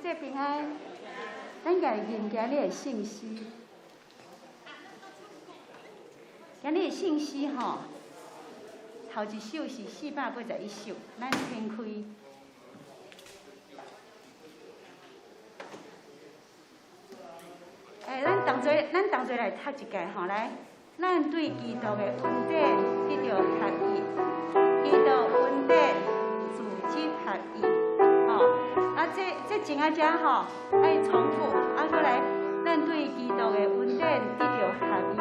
這平安，咱來念今日的聖詩。今日的聖詩吼，頭一首是481首，咱掀開。欸，咱同齊來讀一遍吼，來，咱對基督的恩典得著合一，基督恩典組織合一，吼。啊，這前仔遮吼愛重複，啊，閣來，咱對基督的恩典得著合一，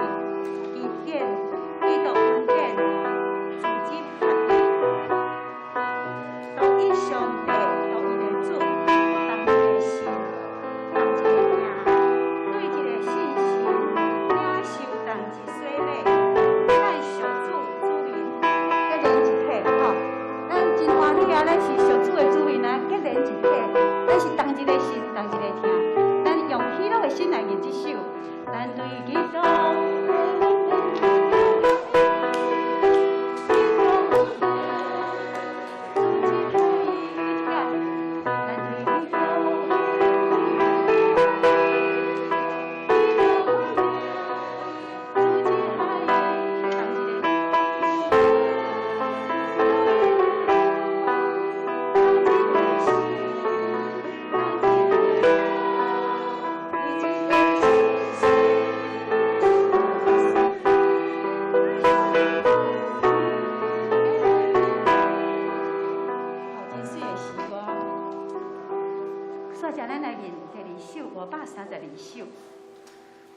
基督恩典組織合一，獨一上帝，獨一个主，同一个心，同一个名，對一个信心，領受同一洗禮，咱屬主子民結連一體吼。咱真歡喜啊！咱是屬主的子民啊，結連一體，咱是同一个心，同一個疼。咱用喜樂的心來念這首，咱對基督。532首，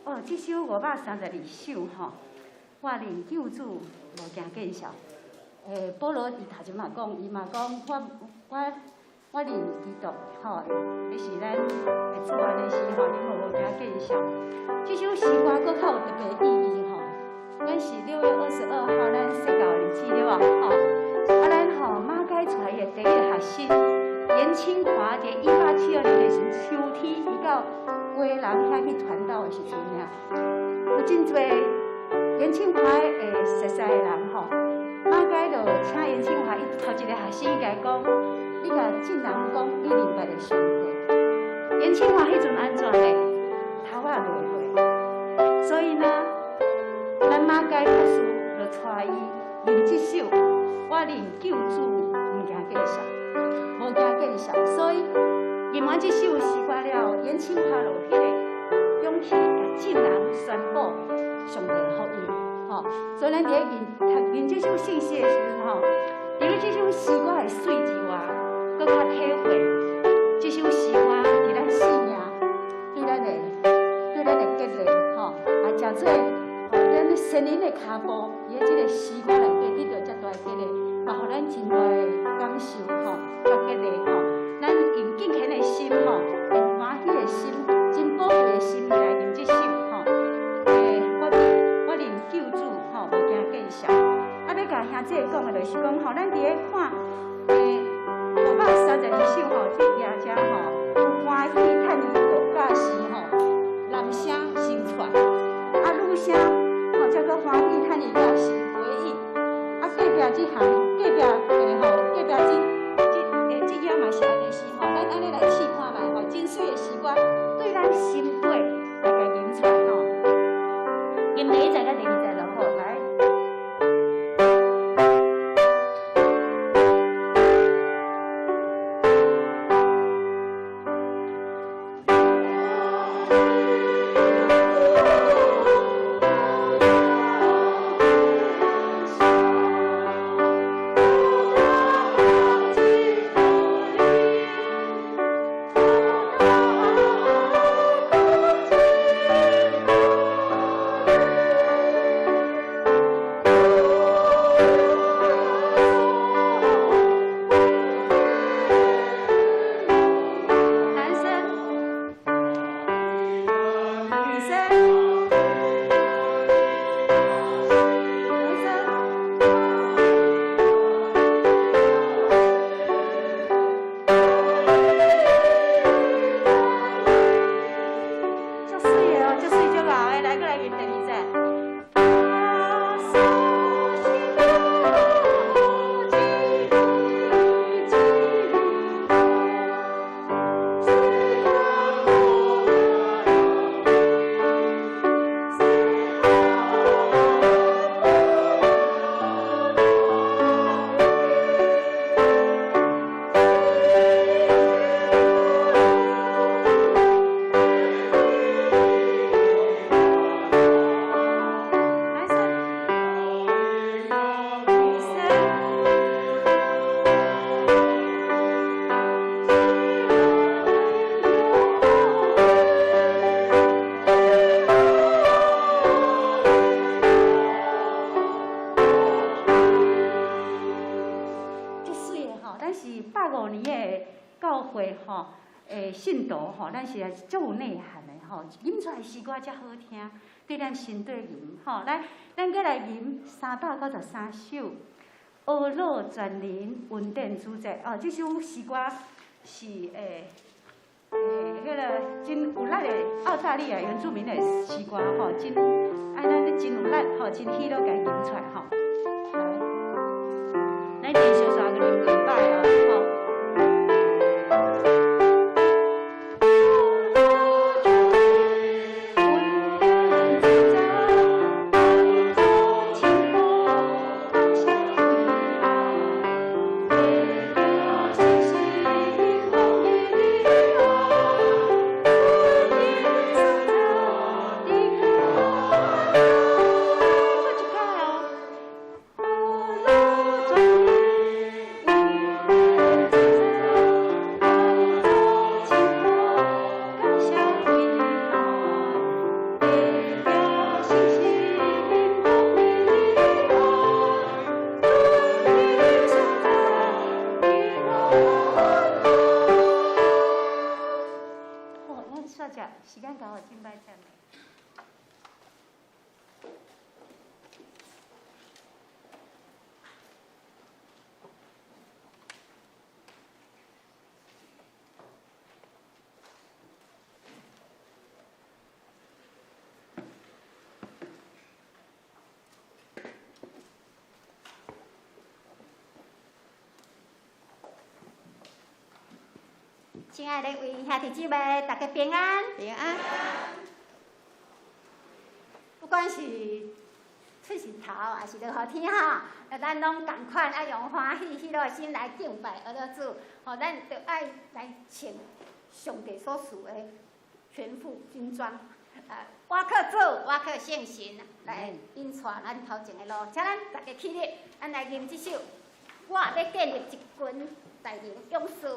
哦，這首532首吼，我認救主無驚見笑。欸，保羅伊頭前嘛講，伊嘛講，我認基督吼，彼是咱的主安呢時吼，伊嘛無驚見笑。這首詩歌閣較有特別意義吼，咱是6月22號，咱釋教的日子對無？吼，啊，咱吼馬偕出來的第一个學生顏清華，佇1872年的時陣，秋天伊到花蓮遐去傳道的時陣爾，有真濟顏清華的熟似的人吼，馬偕就請顏清華伊頭一个學生伊共伊講，你共眾人講你認捌的上帝。顏清華彼陣按怎呢？頭仔落落，所以呢，咱馬偕博士就帶伊念這首，我認救主毋驚見笑，無驚見笑，所以。念完這首詩歌了，顏清華就有彼个勇氣，共眾人宣布上帝福音，吼。所以咱佇咧念讀念這首聖詩的時陣，吼，除了這首詩歌的媠之外，閣較體會這首詩歌佇咱生命對咱的激勵，吼，啊，誠做咱先人的跤步，佇咧這个詩歌內底得到遮大的激勵，嘛，予咱真大的感受，吼，佮激勵，吼。咱用敬虔的心吼，用歡喜的心，真寶貴的心來念這首吼。欸，我認救主吼，無驚見笑。啊，欲共兄弟講的，就是講吼，咱佇咧看532首吼，這夜遮吼，有歡喜趁伊度假時吼，男聲先出，啊女聲吼，才閣歡喜趁伊假時回應。啊，隔壁這行，隔壁吼，隔壁這。這頁嘛是按呢是吼，咱按呢來試看覓吼，真媠的詩歌對咱心底來共吟出來吼。吟第一節佮第二節就好，來。彼個教會吼，信徒吼，咱實在是足有內涵的吼，吟出來詩歌才好聽，對咱心底吟吼。來，咱閣來吟393首，《阿樂全能恩典主宰》哦，這首詩歌是彼個真有力的澳大利亞原住民的詩歌吼，真愛咱真有力吼，真喜樂共吟出來吼。來，咱連續煞閣吟幾擺哦，吼。時間到，敬拜讚美。親愛的位兄弟姊妹，大家平安。平安。不管是出日頭，還是落雨天吼，咱攏仝款愛用歡喜喜樂心來敬拜阿樂主。吼，咱著愛來穿上帝所賜的全副軍裝。啊，我靠主，我靠聖神來引帶咱頭前的路。請咱大家起立，咱來吟這首。我欲建立一群大能勇士。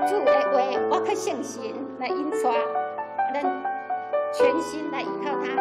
主的話，我靠聖神來引帶，咱全心來依靠他。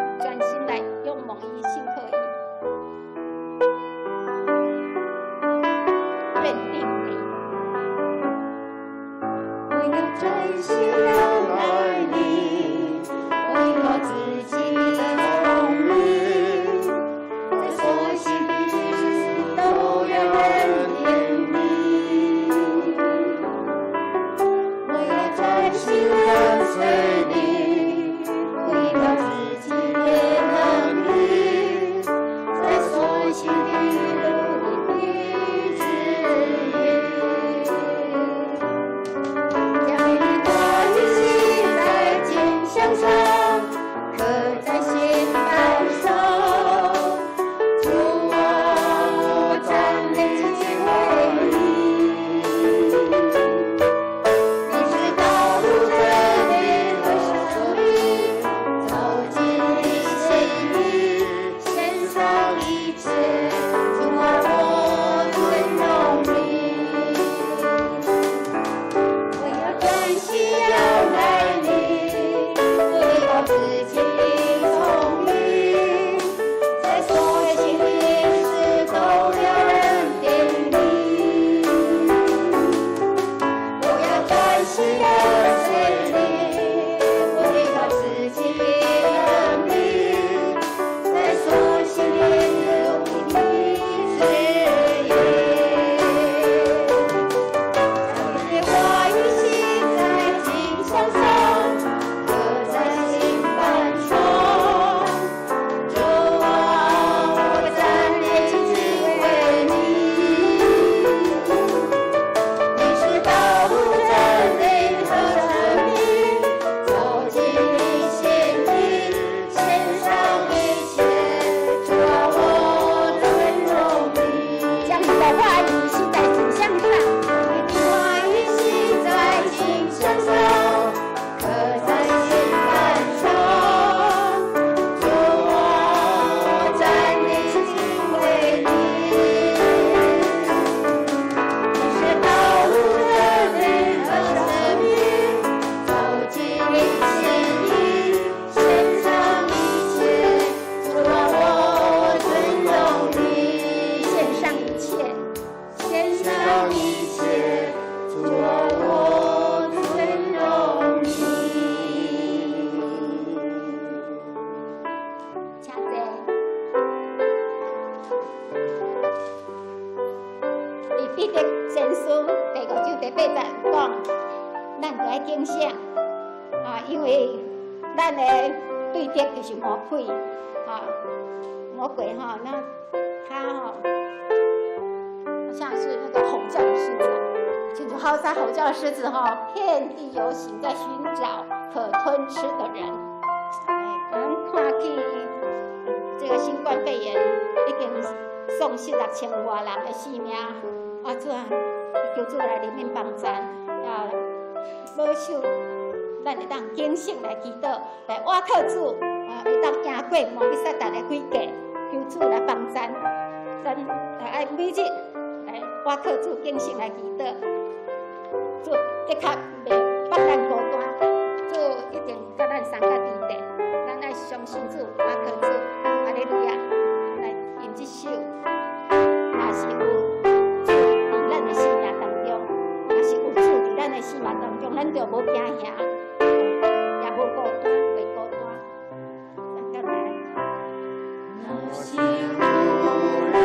文書第五章第八節講，咱著愛警醒啊，因為咱的對敵就是魔鬼啊，魔鬼吼，那他吼，像是那個吼叫的獅子，就是好似吼叫的獅子吼，遍地遊行，在尋找可吞吃的人。咱看見這個新冠肺炎已經喪失六千外人的性命，啊主啊，求主來憐憫幫贊，啊保守咱會當警醒來祈禱，來倚靠主，啊會當贏過魔鬼撒旦的詭計，求主來幫贊，咱愛每日來倚靠主，警醒來祈禱，主的確袂放咱孤單，主一定佮咱相佮佇咧，咱愛相信主，倚靠主，哈利路亞，來用這首，若是有主佇咱的生命當中，若是有主佇咱的生命當中，咱就無驚嚇，也無孤單，袂孤單。咱來。若是有你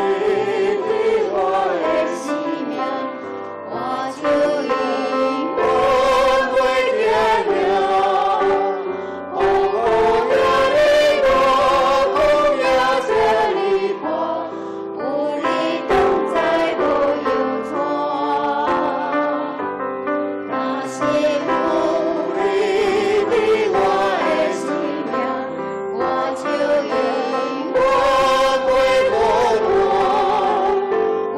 佇我的生命，我就永遠袂驚嚇。風雨這呢大，風也這呢破，有你同在無憂愁。若是有你佇我的生命，我就永遠袂孤單。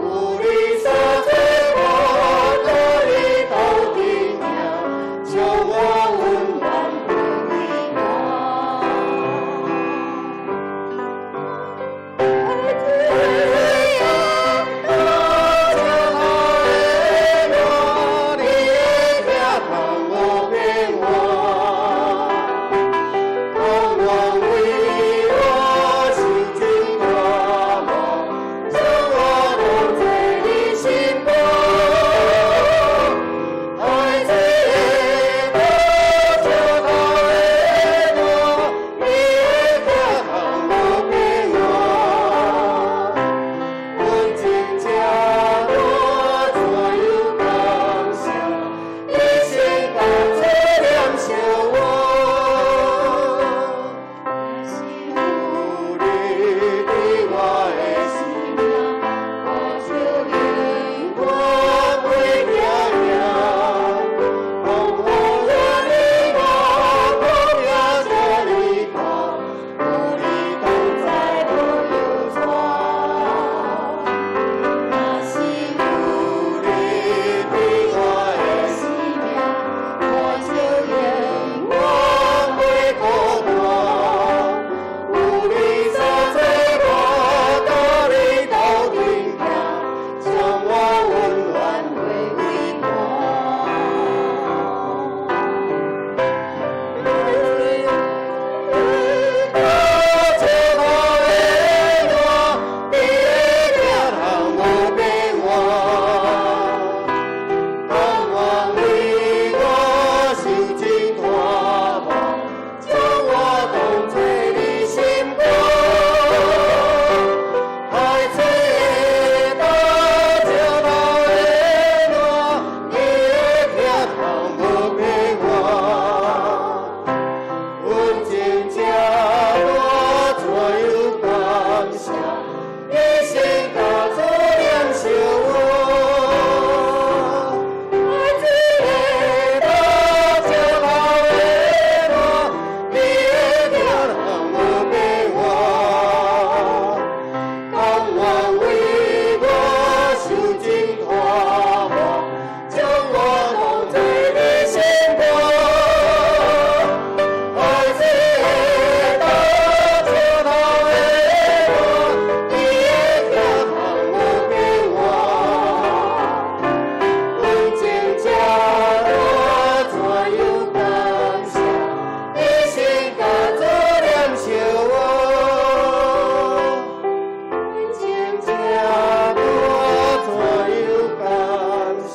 有你相做伴，佮你鬥陣行，將我溫暖陪伴。海水的大石頭的路，你的疼痛無變換。甘願為我受盡折磨，將我當作你心肝。海水的大石頭的路，你的疼痛無變換。阮情這大，怎樣感謝？你先甲主念惜我。若是有你佇我的生命，我就永遠袂驚嚇。風雨這呢大，風也這呢破，有你同在無憂愁。若是有你佇我的生命，我就永遠袂孤單。有你相做伴，佮你鬥陣行，將我溫暖陪伴。大石頭的路，你的疼痛無變換。甘願為我受盡折磨，將我當作你心肝。海水的大石頭的路，你的疼痛無變換。阮情這大，怎樣感謝？你先甲主念惜我。海水的大石頭的路，你的疼痛無變換。甘願為我受盡折磨，將我當作你心肝。海水的大石頭的路，你的疼痛無變換。阮情這大，怎樣感謝？你先甲主念惜我。阮情這大，怎樣感謝？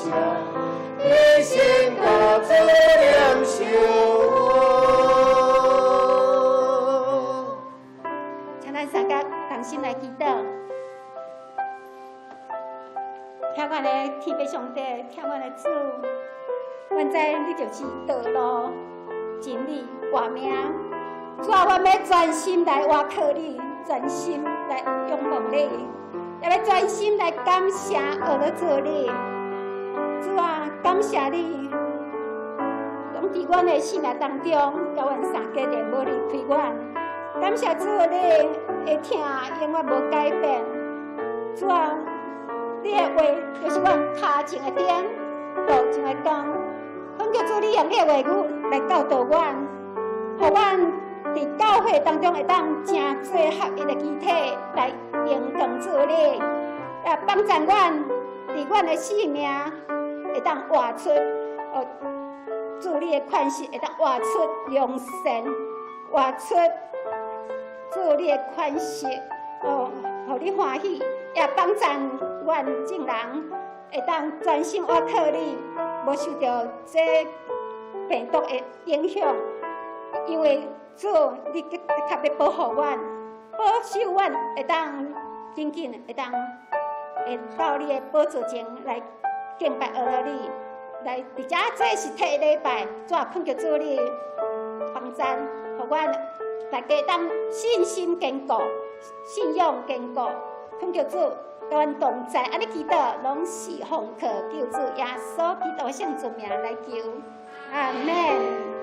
你先甲主念惜我。請咱三個同心來祈禱。疼阮的天父上帝，疼阮的主，阮知你就是道路、真理、活命。主啊，阮欲專心來倚靠你，專心來仰望你，也欲專心來感謝阿樂主你。主啊，感謝你，攏佇阮的生命當中，佮阮相隔的無離開阮。感謝主，你的疼永遠無改變。主啊，你的話就是阮跤前的燈，路前的光。懇求主，你用你的話語來教導阮，予阮佇教會當中會當成做合一的肢體來榮光主你，也幫助阮佇阮的生命會當活出哦主你的款式，會當活出良善，活出主你的款式哦，予你歡喜，也幫助阮眾人會當專心倚靠你，無受著這病毒的影響，因為主，你的確欲保護阮，保守阮會當緊緊會當會到你的寶座前來敬拜阿樂你，來佇遮做實體禮拜，主啊，懇求主你幫贊，予阮大家當信心堅固，信仰堅固，懇求主佮阮同在，按呢祈禱，攏是奉靠救主耶穌基督聖尊名來求，阿們。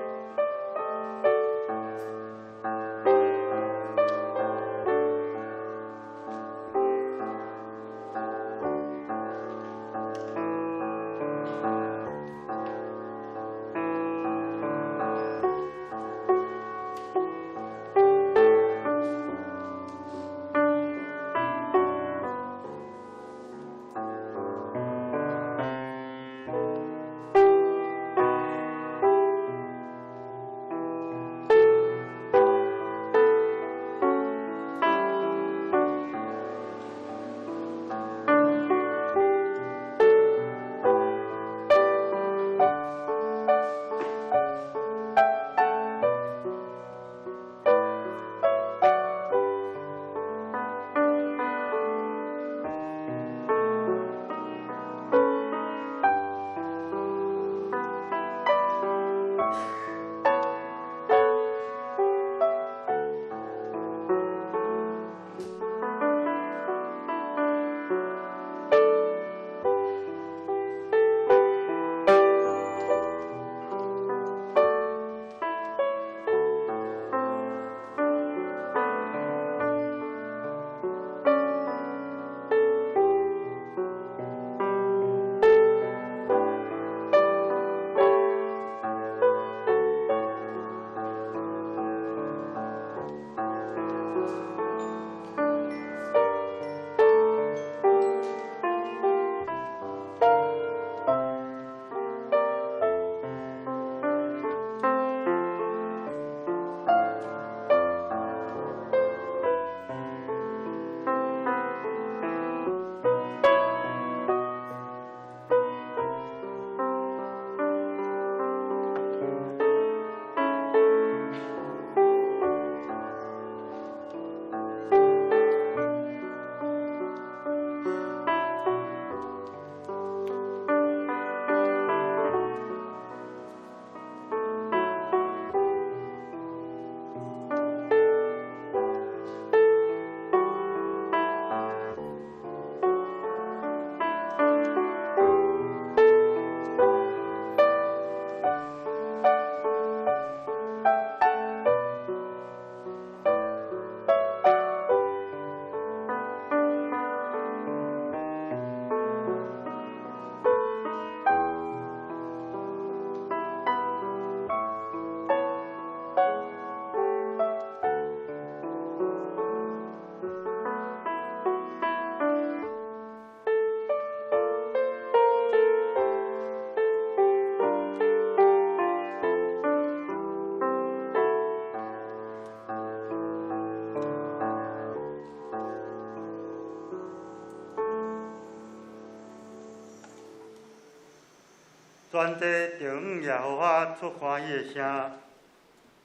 全地著向耶和華出歡喜的聲，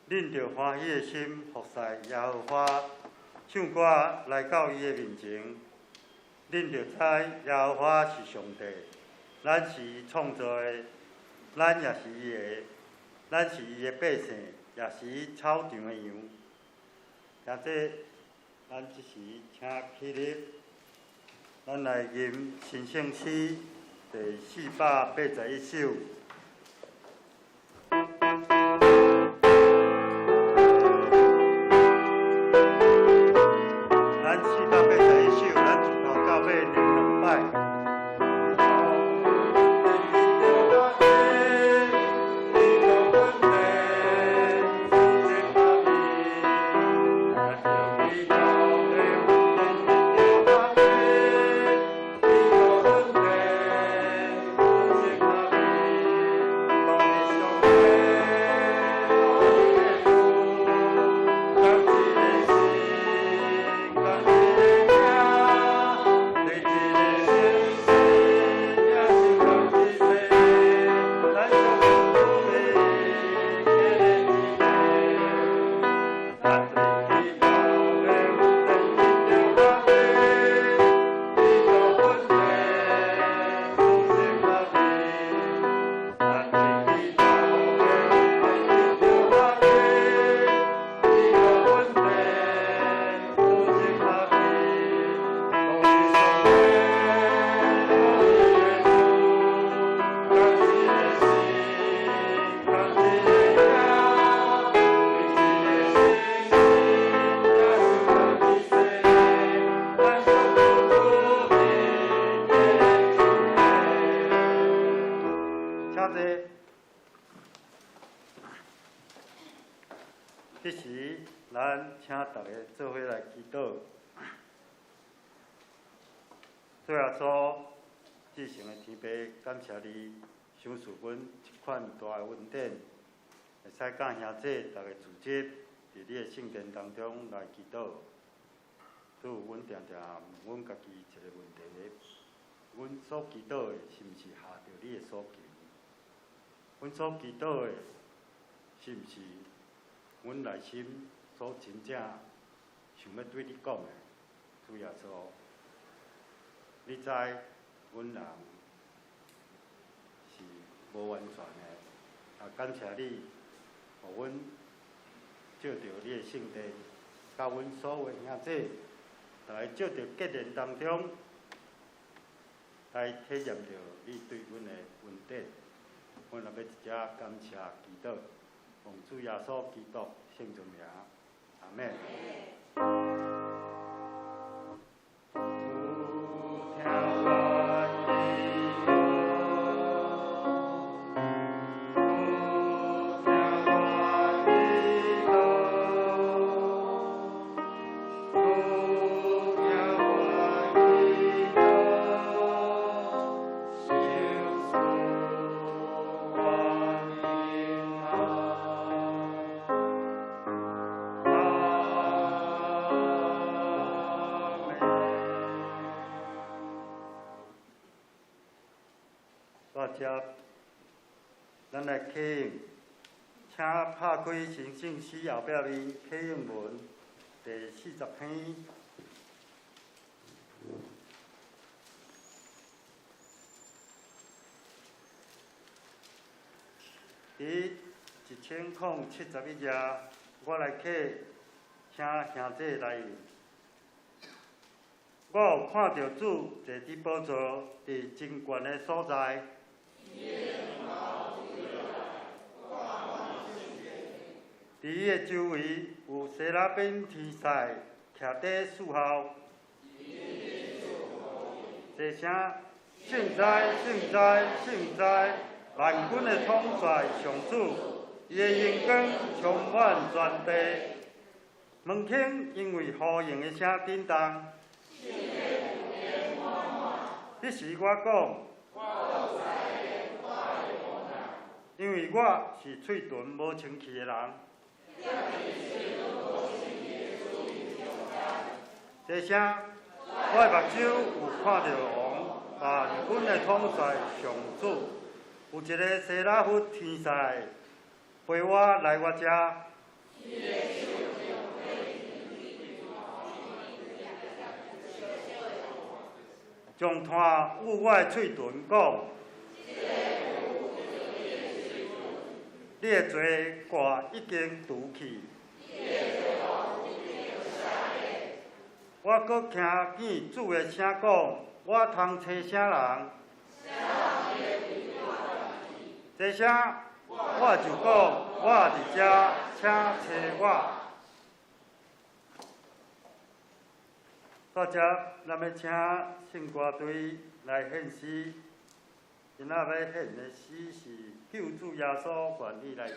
恁著歡喜的心服侍耶和華，唱歌來到伊的面前。恁著知耶和华是上帝，咱是伊创造的，咱也是伊的，咱是伊的百姓，也是伊草场的羊。兄弟，咱這時請起立，咱來吟神聖詩第481首。咱481首，咱自頭到尾念兩擺。請坐。這時，咱請大家做伙來祈禱。主耶穌，至聖的天父，感謝你賞賜阮這款大的恩典，會使佮兄弟逐个組織佇你的聖殿當中來祈禱。主，阮定定問阮家己一个問題：阮所祈禱的，是毋是合著你的所求？阮所祈禱的，是毋是阮內心所真正想欲對你講的？主耶穌，你知阮人是無完全的，啊，感謝你，予阮藉著你的聖殿，佮阮所有兄弟，逐个藉著結連當中，來體驗著你對阮的恩典。阮也欲佇遮感謝祈禱，奉主耶穌基督聖尊名，阿們。主聽我祈禱，主聽我祈禱，主聽我祈禱，求賜我平安。阿們。大家，咱來啟應，請拍開神聖詩後壁面啟應文第40篇。佇1071頁，我來啟，請兄弟來應。我有看著主坐佇寶座，佇真懸的所在。佇伊的周圍有西拉賓天使徛佇侍候。齊聲，聖哉，聖哉，聖哉！萬軍的統帥上主，伊的榮光充滿全地。門檻因為呼應的聲震動。彼時我講，因為我是喙唇無清氣的人。齊聲，我的目睭有看著王，萬軍的統帥上主，有一个西拉弗天使陪我來我遮。将炭有我的喙唇讲，你的罪过已经除去。我閣聽見主的聲講，我通揣啥人？這聲我就講，我佇遮，請揣我。到這，咱欲請聖歌隊來獻詩。今仔欲獻的詩是救主耶穌，願意來聽。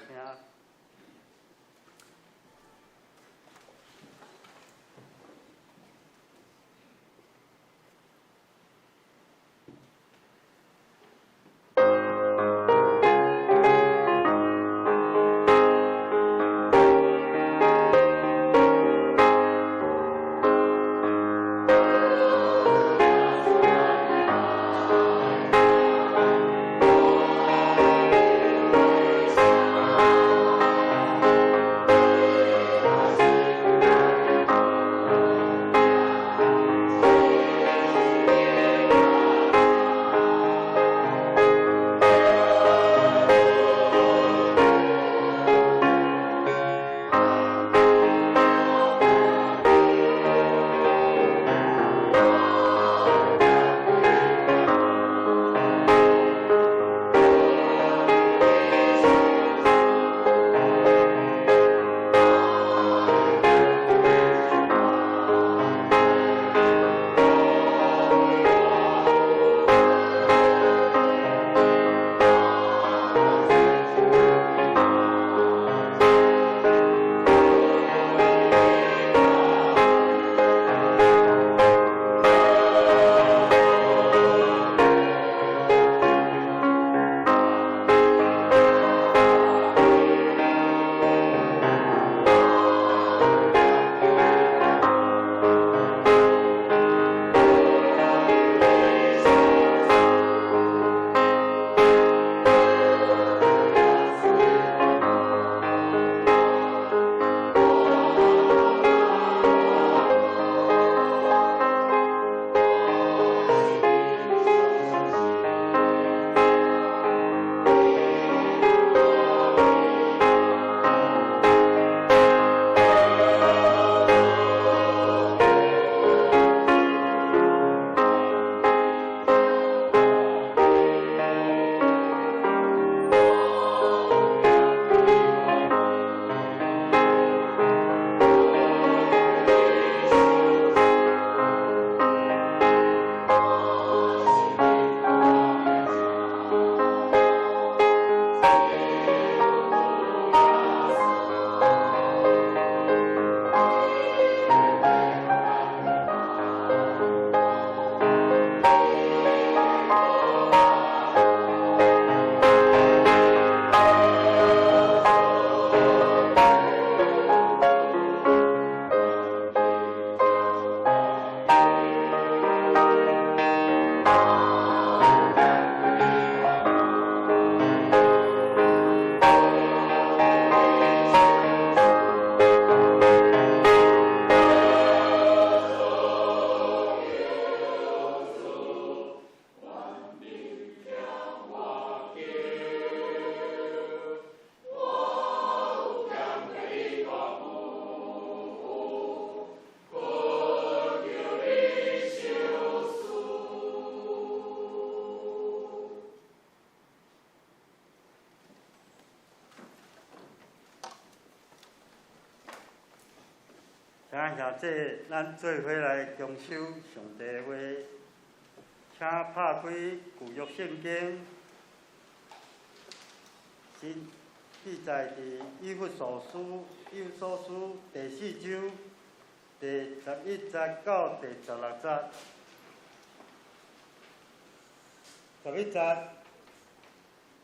請兄弟，咱做伙來共守上帝的話，請拍開舊約聖經，新記載佇以弗所書，以弗所書第四章第11節到第16節。11節，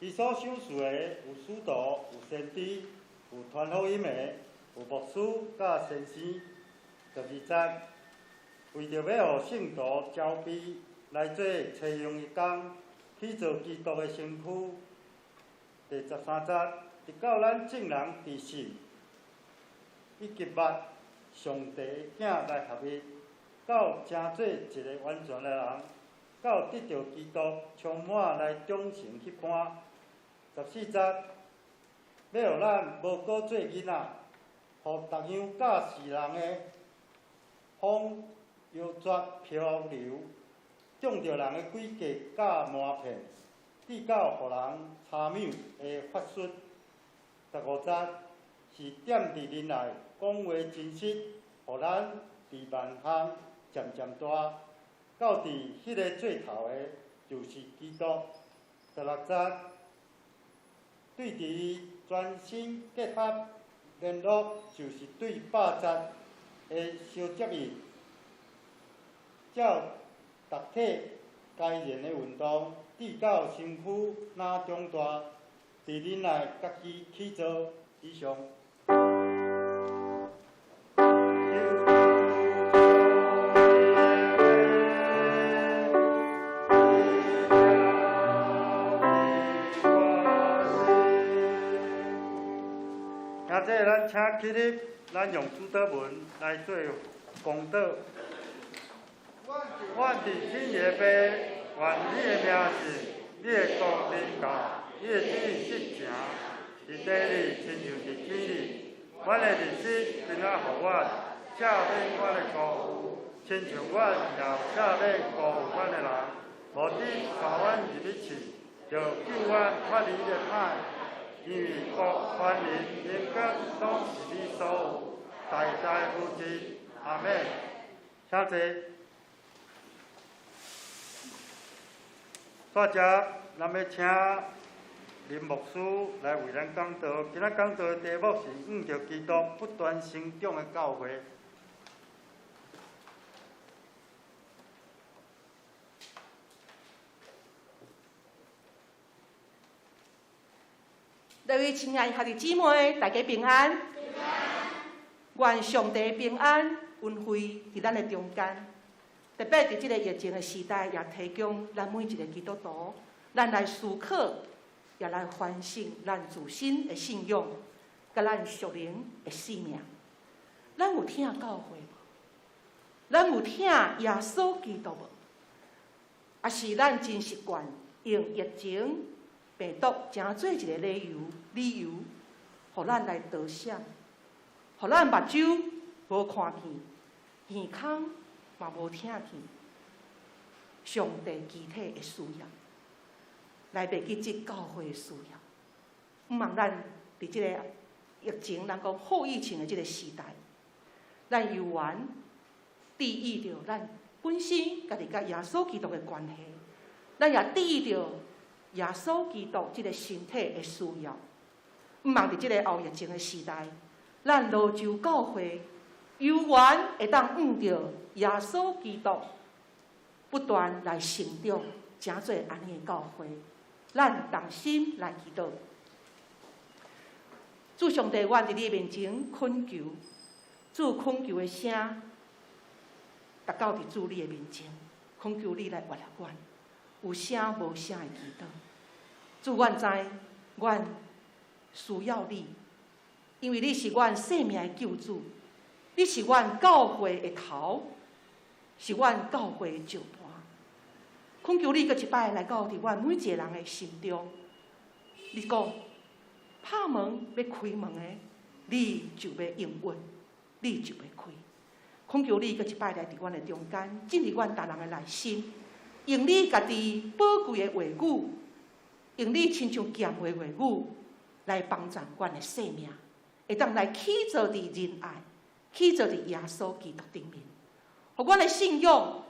伊所賞賜的有使徒，有先知，有傳福音的，有牧師佮先生。12節，為著欲予聖徒棹備來做齊用的工，去做基督的身軀。第13節，直到咱眾人佇信以及捌上帝的囝來合一，到成做一个完全的人，到得著基督充滿來長成彼般。14節，欲予咱無閣做囡仔，予逐樣教示人的風搖逝漂流，中著人的詭計佮瞞騙，直到予人讒謬的法術。15節是踮佇仁愛講話真實，予咱佇萬項漸漸大，到佇彼个做頭的，就是基督。16節對佇伊全身結合聯絡，就是對百節的相接應，照逐體該然的運動，直到身軀若長大，佇仁愛家己起造。以上。兄弟，咱請起立，咱用主禱文來做公禱。阮佇天的父，願你的名聖，你的國臨到，你的旨意實行，佇地裡親像佇天裡。阮的日食今仔予阮，赦免阮的辜負，親像阮也赦免辜負阮的人。無得帶阮入去試，著救阮脫離的歹。因為國、權能、榮光，攏是你所有，代代無盡。阿們。請坐。煞接，咱欲請林牧師來為咱講道。今仔講道的題目是向著基督不斷成長的教會。各位親愛的兄弟姊妹，大家平安。願上帝平安恩惠佇咱的中間。特別佇這个疫情的時代，也提供咱每一个基督徒，咱來思考，也來反省咱自身的信仰，佮咱屬靈的生命。咱有疼教會無？咱有疼耶穌基督無？抑是咱真習慣用疫情、病毒成做一个理由，予咱來逃閃，予咱目睭無看見，耳孔嘛無聽見，上帝肢體的需要，來袂記這教會的需要。毋茫咱佇這个疫情，人講後疫情的這个時代，咱猶原注意著咱本身家己佮耶穌基督的關係，咱也注意著耶穌基督這个身體的需要。毋茫佇這个後疫情的時代，咱蘆洲教會猶原會當向著耶穌基督不斷來成長，成做按呢的教會。咱同心來祈禱。主上帝，阮佇你面前懇求，主懇求的聲，達到佇主你的面前，懇求你來悅納阮，有聲無聲的祈禱。主，阮知阮需要你，因為你是阮生命的救主，你是阮教會的頭，是阮教會的石盤。懇求你閣一擺來到佇阮每一个人的心中，你講拍門欲開門的，你就欲應允，你就欲開。懇求你閣一擺來佇阮的中間，進入阮逐人的內心，用你家己寶貴的話語，用你親像劍的話語，來幫助阮的生命，會當來起造佇仁愛，起造佇耶穌基督頂面，予阮的信仰，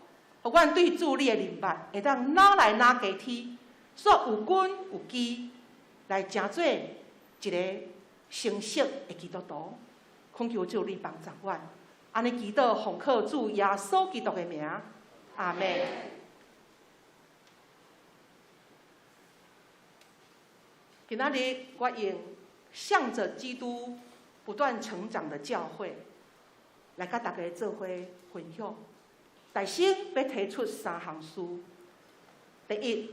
予阮對主你的認捌，會當哪來哪加添，煞有根有基，來成做一個成熟的基督徒。懇求主你幫助阮，按呢祈禱奉靠主耶穌基督的名，阿們。今仔日我用向著基督不斷成長的教會，來佮大家做伙分享。大先欲提出三項事。第一，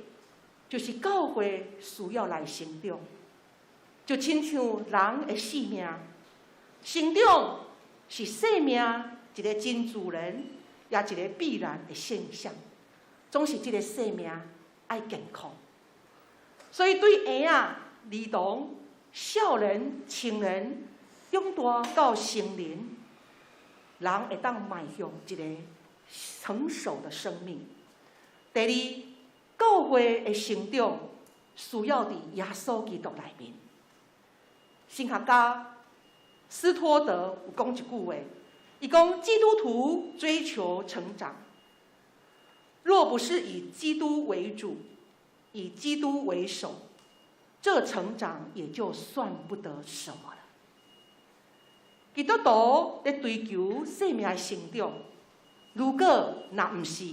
就是教會需要來成長，就親像人的生命，成長是生命一个真自然，也一个必然的現象。總是這个生命愛健康。所以對嬰仔、兒童、少年、青年，長大到成人，人會當邁向一個成熟的生命。第二，教會的成長需要佇耶穌基督內面。神學家斯托德有講一句話，伊講基督徒追求成長，若不是以基督為主，以基督為首，這成長也就算不得什麼了。基督徒咧追求生命的成長，如果若毋是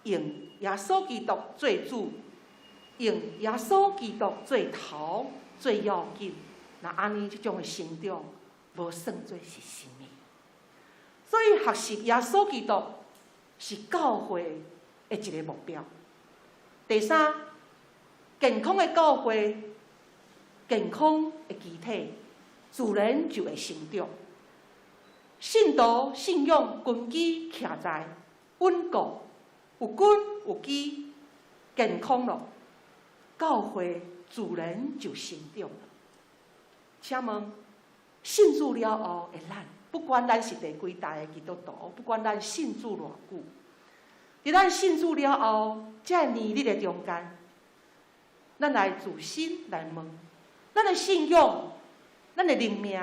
用耶穌基督做主，用耶穌基督做頭最要緊，那按呢這種的成長，無算做是啥物。所以學習耶穌基督是教會的一个目標。第三，健康的教會，健康的肢體，自然就會成長。信徒信仰根基徛在穩固，有根有基，健康了，教會自然就成長了。請問，信主了後的咱，不管咱是第幾代的基督徒，不管咱信主偌久，佇咱信主了後，這年日的中間，咱來自省來問，咱的信仰，咱的靈命，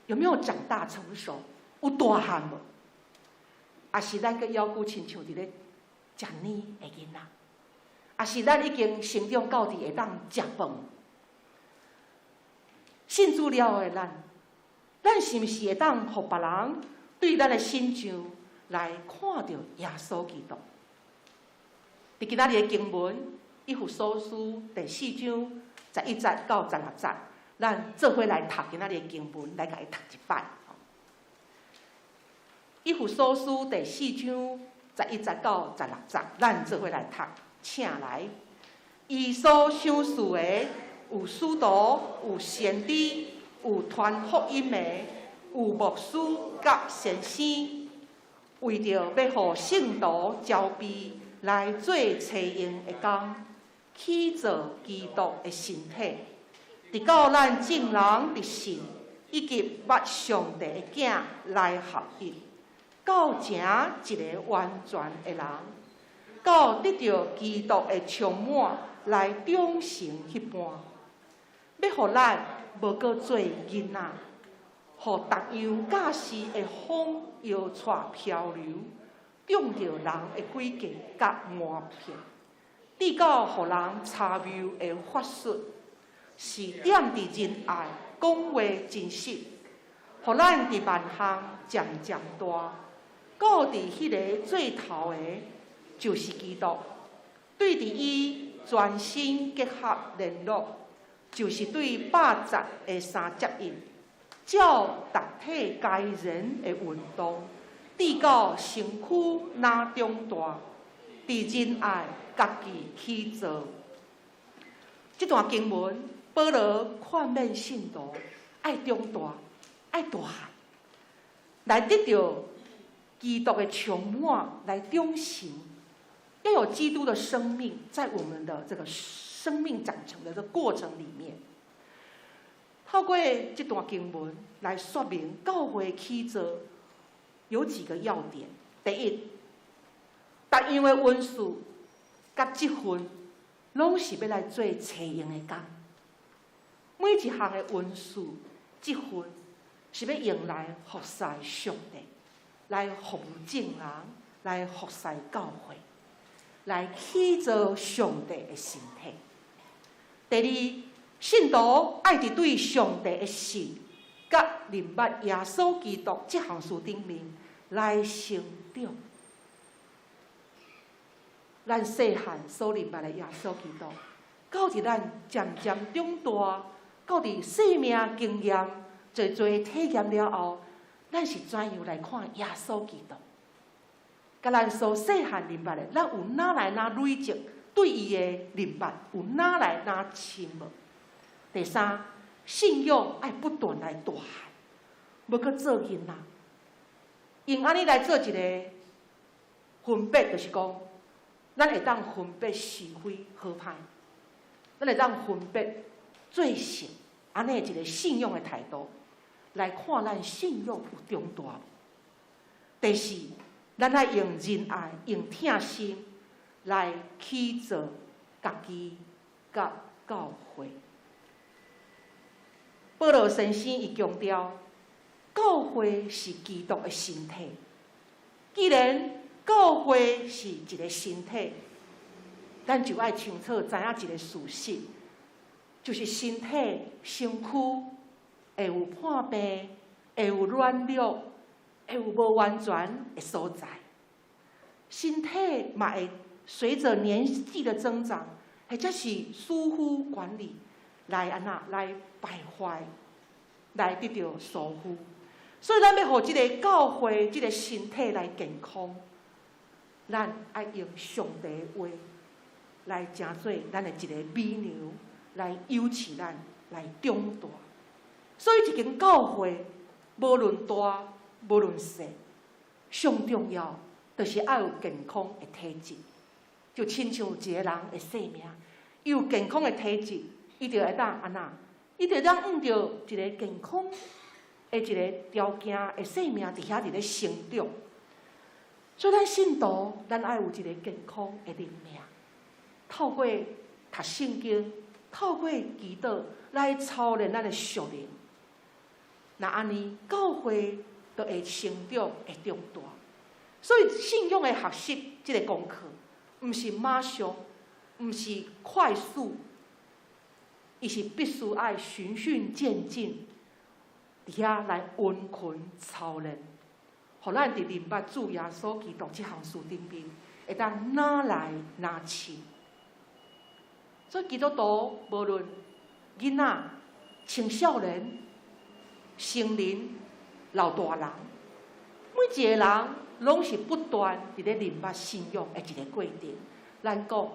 有沒有長大成熟？有大漢無？抑是咱閣猶舊親像佇咧食奶的囡仔？抑是咱已經成長到佇會當食飯？信主了後的咱，咱是毋是會當予別人對咱的身上來看著耶穌基督？佇今仔日的經文，以弗所書第四章十一節到十六節，咱做伙來讀今仔日的經文，來共伊讀一擺。以弗所書第四章十一節到十六節，咱做伙來讀，請來。伊所賞賜的有使徒，有先知，有傳福音的，有牧師佮先生，為著欲予聖徒齊備來做齊用的工，起造基督的身體，直到咱眾人佇信以及捌上帝的囝來合一，到成一个完全的人，到得著基督的充滿來長成彼般，欲予咱無閣做囡仔，予逐樣教示的風搖掣漂流，中著人的詭計佮瞞騙，直到予人查謬的法術，是踮佇仁愛講話真實，予咱佇萬項漸漸大，到佇彼个做頭的，就是基督，對佇伊全身結合聯絡，就是對百節的三接一，照逐體該然的運動，直到身軀若長大，佇仁愛家己起造。這段經文，保羅勸勉信徒愛長大，愛大漢，來得著基督的充滿，來長成。要有基督的生命在我們的這個生命長成的這個過程裡面。透過這段經文來說明教會起造有幾個要點。第一，逐樣的恩賜佮職分，攏是欲來做齊用的工。每一項的恩賜、職分，是欲用來服侍上帝，來服務眾人，來服侍教會，來起造上帝的身體。第二，信徒愛佇對上帝的信，佮認捌耶穌基督這項事頂面來成長。咱細漢所認捌的耶穌基督，到佇咱漸漸長大，到佇生命經驗濟濟體驗了後，咱是怎樣來看耶穌基督？佮咱所細漢認捌的，咱有哪來哪累積對伊的認捌，有哪來哪深無？第三，信仰愛不斷來大漢，無閣做囡仔。用按呢來做一个分別，就是講，咱會當分別是非好歹，咱會當分別做事，按呢一个信仰的態度來看咱信仰有長大無。第四，咱愛用仁愛、用疼心來起造家己佮教會。保羅先生伊強調，教會是基督的身體。既然教會是一个身體，咱就愛清楚知影一个事實，就是身體身軀會有破病，會有軟弱，會有無完全的所在。身體嘛會隨著年紀的增長，或者是疏忽管理，來按怎來敗壞，來得著疏忽。所以咱欲予這个教會、這个身體來健康，咱愛用上帝的話來成做咱的一个美娘，來扶持咱來長大。所以一間教會，無論大，無論細，上重要就是愛有健康的體質。就親像一个人的生命，伊有健康的體質，伊就會當按怎？伊就會當按著一个健康的一个條件的生命，佇遐佇咧成長。所以咱信徒，咱愛有一个健康的靈命，透過讀聖經，透過祈禱來操練咱的屬靈。若按呢，教會就會成長，會長大。所以信仰的學習，這个功課，毋是馬上，毋是快速，伊是必須愛循序漸進，佇遐來溫訓操練，予咱佇認捌主耶穌基督這項事頂面，會當愈來愈深。所以基督徒無論囡仔、青少年、成人、老大人，每一個人攏是不斷佇咧認捌信仰的一个過程。咱講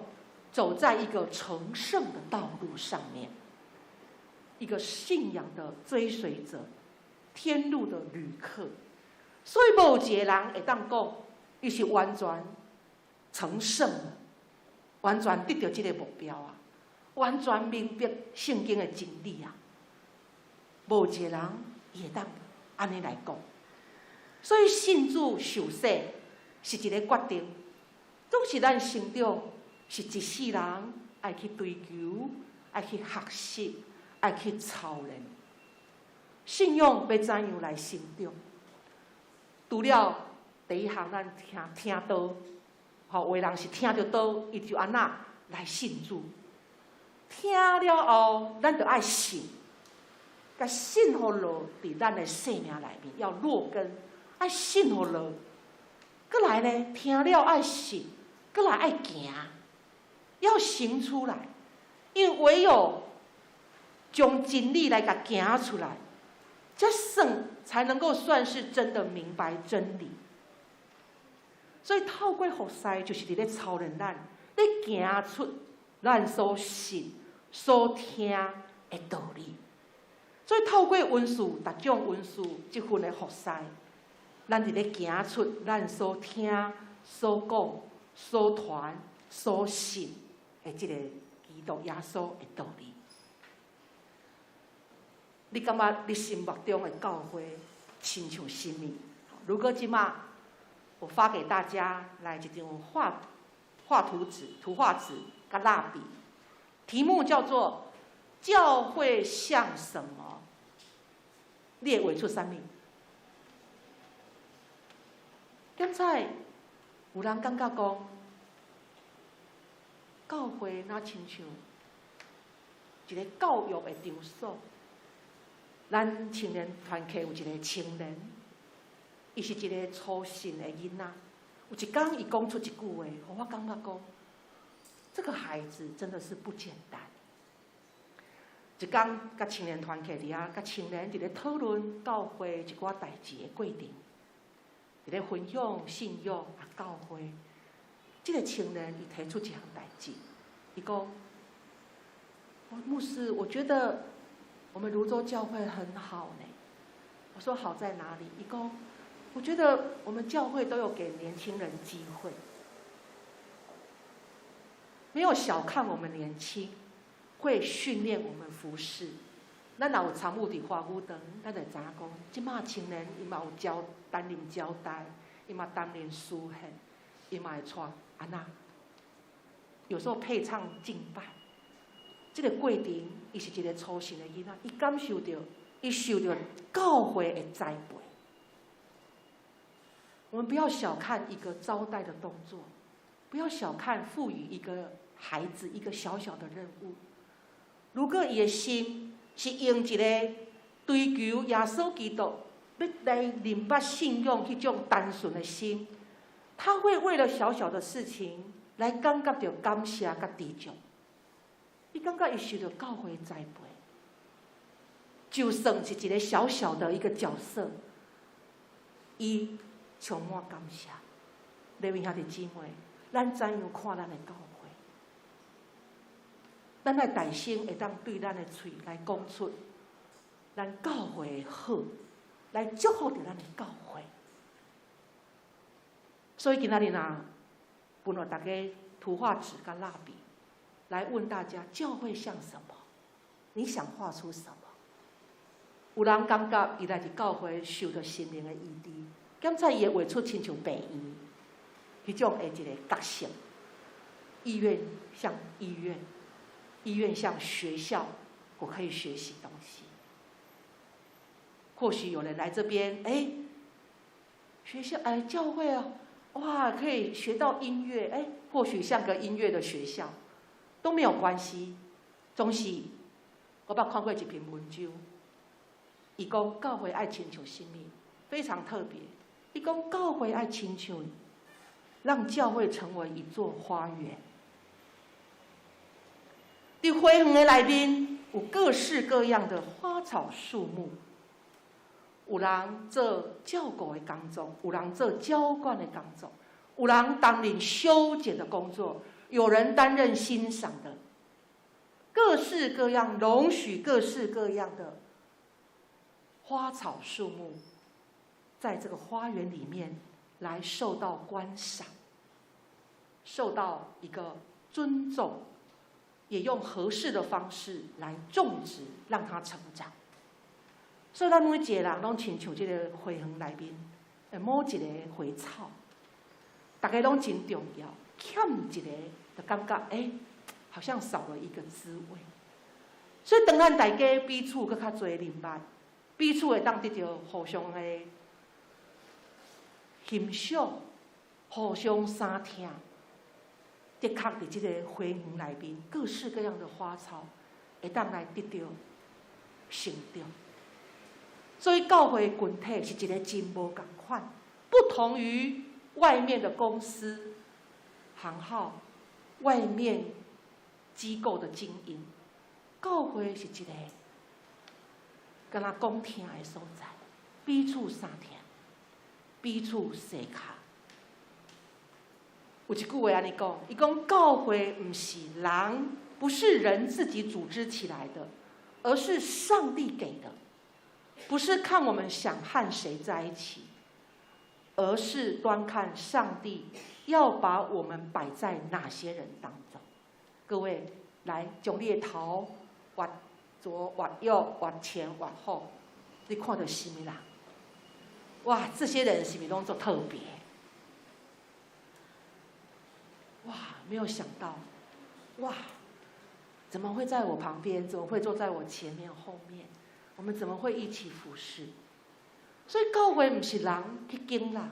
走在一個成聖的道路上面，一個信仰的追隨者，天路的旅客。所以無一個人會當講，伊是完全成聖了，完全得著這个目標啊，完全明白聖經的真理啊，無一個人伊會當按呢來講。所以信主受洗是一个決定，總是咱成長是一世人愛去追求、愛去學習、愛去操練。信仰欲怎樣來成長？除了第一項，咱聽聽道，吼，有的人是聽著道，伊就按怎來信主。聽了後，咱就愛信，共信予落佇咱的生命內面，要落根，愛信予落。閣來呢，聽了愛信，閣來愛行，要行出來。因為唯有將真理來共行出來，才算才能夠算是真的明白真理。所以透過服侍，就是佇咧操練咱，咧行出咱所信、所聽的道理。所以透過恩賜，逐種恩賜這份的服侍，咱佇咧行出咱所聽、所講、所傳、所信的這个基督耶穌的道理。你感覺你心目中的教會親像啥物？如果這馬我發給大家來一張畫畫圖紙、圖畫紙佮蠟筆，題目叫做《教會像什麼》？你會畫出啥物？剛才有人感覺講，教會若親像一个教育的場所。咱青年團契有一个青年，伊是一个初信的囡仔。有一工，伊講出一句話，予我感覺講，這個孩子真的是不簡單。一工，佮青年團契佇遐，佮青年佇咧討論教會一寡代誌的過程，佇咧分享信仰啊教會。這个青年伊提出一項代誌，伊講：牧師，我覺得我們蘆洲教會很好呢。我說好在哪裡？伊講，我覺得我們教會都有給年輕人機會。沒有小看我們年輕，會訓練我們服侍。咱若有參與佇華語堂，咱就知影講，這馬青年伊嘛有交擔任交代，伊嘛擔任司獻，伊嘛會帶按怎。有時候配唱敬拜，這個過程，伊是一個初信的囡仔，伊感受著，伊受著教會的栽培。我們不要小看一個招待的動作，不要小看賦予一個孩子一個小小的任務。如果伊的心是用一個追求耶穌基督，欲來認捌信仰彼種單純的心，他會為了小小的事情來感覺著感謝佮知足。伊感覺伊受著教會栽培，就算是一個小小的一個角色，伊充滿感謝。各位兄弟姊妹，咱怎樣看咱的教會？咱愛大聲會當對咱的喙來講出咱教會的好，來祝福著咱的教會。所以今仔日若分予大家圖畫紙佮蠟筆，來問大家：教會像什麼？你想畫出什麼？有人感覺伊來佇教會受著心靈的醫治，檢查伊會畫出親像病院彼種的一個角色。醫院像醫院，醫院像學校，我可以學習東西。或許有人來這邊，哎，學校，哎，教會啊，哇，可以學到音樂，哎，或許像個音樂的學校，都沒有關係。總是我捌看過一篇文章，伊講教會愛親像啥物，非常特別。伊講教會愛親像，讓教會成為一座花園。佇花園的內面有各式各樣的花草樹木，有人做照顧的工作，有人做澆灌的工作，有人擔任修剪的工作，有人擔任欣賞的，各式各樣，容許各式各樣的花草樹木，在這個花園裡面來受到觀賞，受到一個尊重。也用合適的方式來種植，讓它成長。所以，咱每一個人攏親像這個花園內面的某一個花草，大家攏真重要。欠一個，就感覺欸，好像少了一個滋味。所以，當咱大家彼此閣較濟認捌，彼此會當得著互相的欣賞，互相相疼。的確，佇這個花園內面，各式各樣的花草會當來得著成長。所以，教會群體是一個真無仝款，不同於外面的公司、行號、外面機構的經營。教會是一個敢若講疼的所在，彼此相疼，彼此相跤。有一句話按呢講，伊講教會毋是人，不是人自己組織起來的，而是上帝給的。不是看我們想和誰在一起，而是端看上帝要把我們擺在哪些人當中。各位，來將你的頭往左、往右、往前、往後，你看著啥物人？哇，這些人是毋是攏足特別？哇，沒有想到，哇，怎麼會在我旁邊？怎麼會坐在我前面、後面？我們怎麼會一起服侍？所以教會毋是人去揀啦，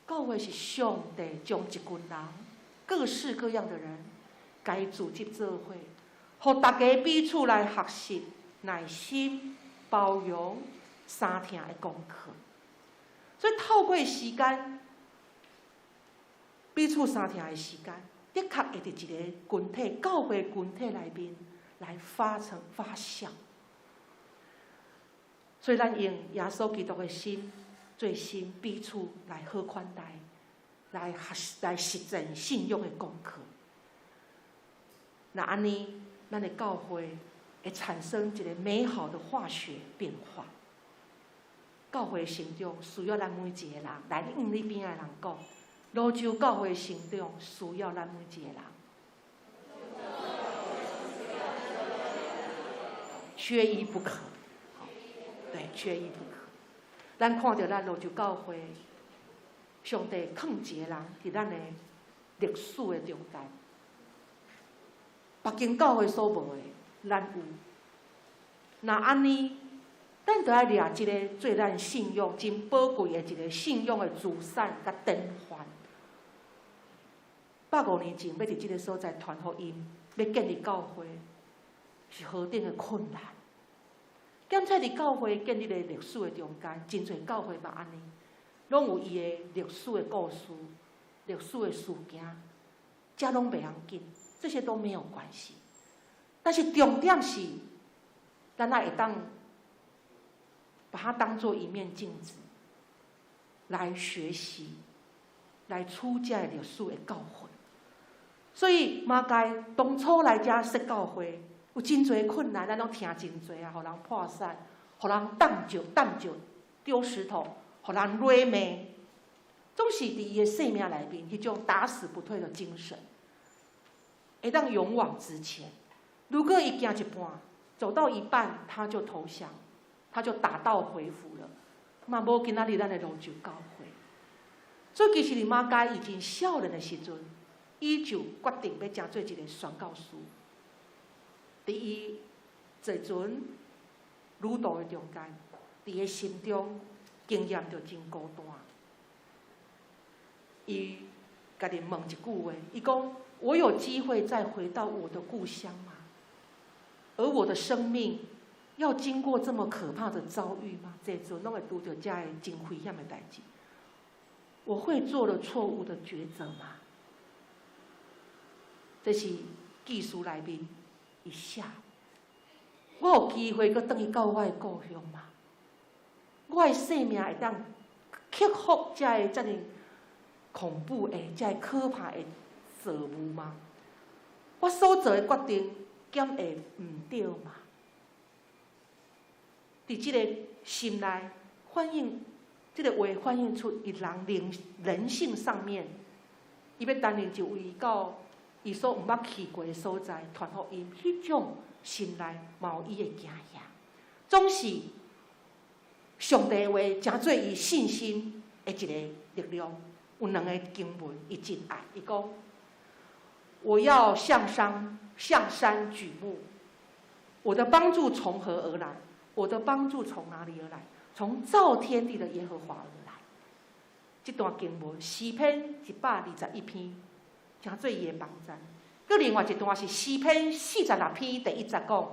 教會是上帝將一群人，各式各樣的人，共伊組織做伙，予大家彼此來學習耐心、包容、相疼的功課。所以透過時間，彼此相疼的時間，的確會佇一個群體、教會群體內面來發成發酵。所以，咱用耶穌基督的心、做心，彼此來好款待，來學來實踐信仰的功課。若按呢，咱的教會會產生一個美好的化學變化。教會成長需要咱每一個人，來，你向你邊仔的人講，蘆洲教會成長需要咱每一個人。缺一不可。對，缺一不可。咱看著咱蘆洲教會，上帝囥一個人佇咱的歷史的中間，別間教會所無的，咱有。若按呢，咱就愛掠這个做咱信仰真寶貴的一个信仰的資產佮典範。150年前，欲佇這个所在傳福音，欲建立教會，是何等的困難。兼且佇教會建立的歷史的中間，真濟教會嘛按呢，攏有伊的歷史的故事、歷史的事件，這攏袂要緊，這些都沒有關係。但是重點是，咱愛會當把它當做一面鏡子，來學習，來取這个歷史的教訓。所以馬偕當初來遮設教會，有真濟困難，咱攏聽真濟啊，予人破產，予人擲石、擲石、丟石頭，予人掠命，總是佇伊的生命內面，彼種打死不退的精神，會當勇往直前。如果伊行一半，走到一半他就投降，他就打道回府了，嘛無今仔日咱的蘆洲教會。所以其實佇馬偕已經少年的時陣，伊就決定欲成做一个宣教師。佇伊坐船旅途的中間，佇伊心中經驗著真孤單。伊家己問一句話，伊講：我有機會再回到我的故鄉嗎？而我的生命要經過這麼可怕的遭遇嗎？坐船攏會拄著遮个真危險的代誌，我會做了錯誤的抉擇嗎？這是記事內面伊寫。我有機會閣轉去到我的故鄉嗎？我的生命會當克服遮个遮爾恐怖的、遮个可怕的遭遇嗎？我所做的決定，敢會毋對嗎？佇這个心內反映，這个話反映出伊人性上面，伊欲擔任一位到伊所毋捌去過的所在傳福音，彼種心內嘛有伊的驚嚇，總是上帝的話成做伊信心的一個力量。有兩个經文，伊真愛，伊講：我要向山舉目，我的幫助從何而來？我的幫助從哪裡而來？從造天地的耶和華而來。這段經文詩篇121篇，成做伊的幫助。閣另外一段是詩篇46篇第一節講：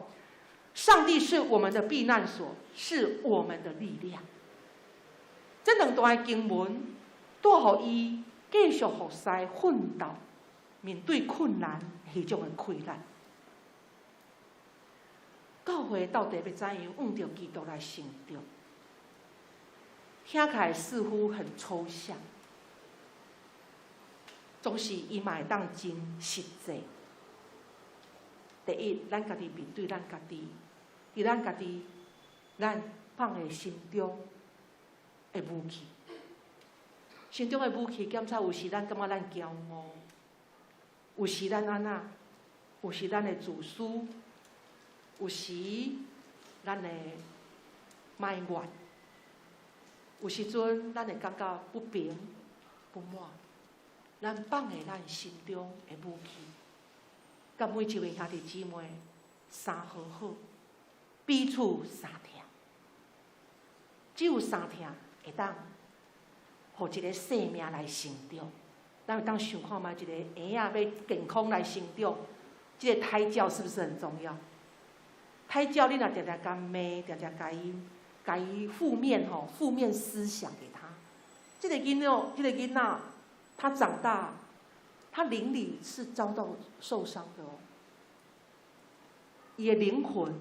上帝是我們的避難所，是我們的力量。這兩段經文，帶予伊繼續服侍奮鬥，面對困難彼種的氣力。教會到底欲怎樣按著基督來成長？聽起來似乎很抽象，總是伊嘛會當真實際。第一，咱家己面對咱家己，佇咱家己，咱放佇心中的武器，心中的武器，檢查有時咱感覺咱驕傲，有時咱按怎，有時咱的自私，有時咱的埋怨，有時陣咱會感覺不平不滿，咱放佇咱心中的武器，佮每一位兄弟姊妹相和好，彼此相疼，只有相疼會當予一个生命來成長。咱會當想看覓一个嬰仔欲健康來成長，這个胎教是不是很重要？胎教你若定定共罵，定定共伊負面吼，負面思想給他，這个囡仔，他長大，他靈裡是遭到受傷的哦。伊的靈魂，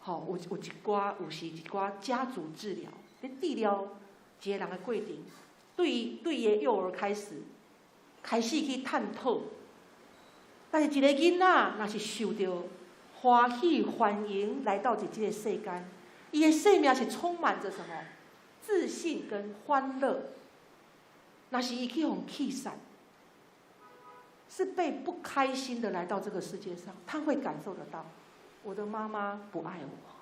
吼，有一寡，有時一寡家族治療，咧治療一个人的過程，對伊的幼兒開始去探討。但是一个囡仔若是受著歡喜歡迎來到這個世間，伊的生命是充滿著什麼？自信跟歡樂。若是伊去予棄殺，是被不開心的來到這個世界上，他會感受得到。我的媽媽不愛我。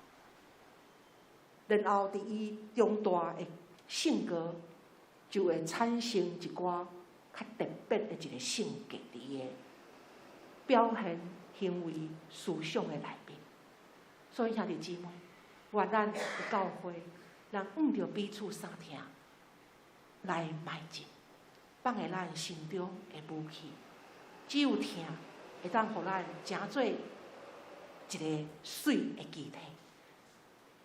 然後佇伊長大的性格，就會產生一寡較特別的一個性格佇伊的表現、行為、思想的內面。所以兄弟姊妹，願咱的教會，咱向著彼此相疼來邁進，放下咱心中的武器。只有疼，會當予咱成做一个媠的肢體。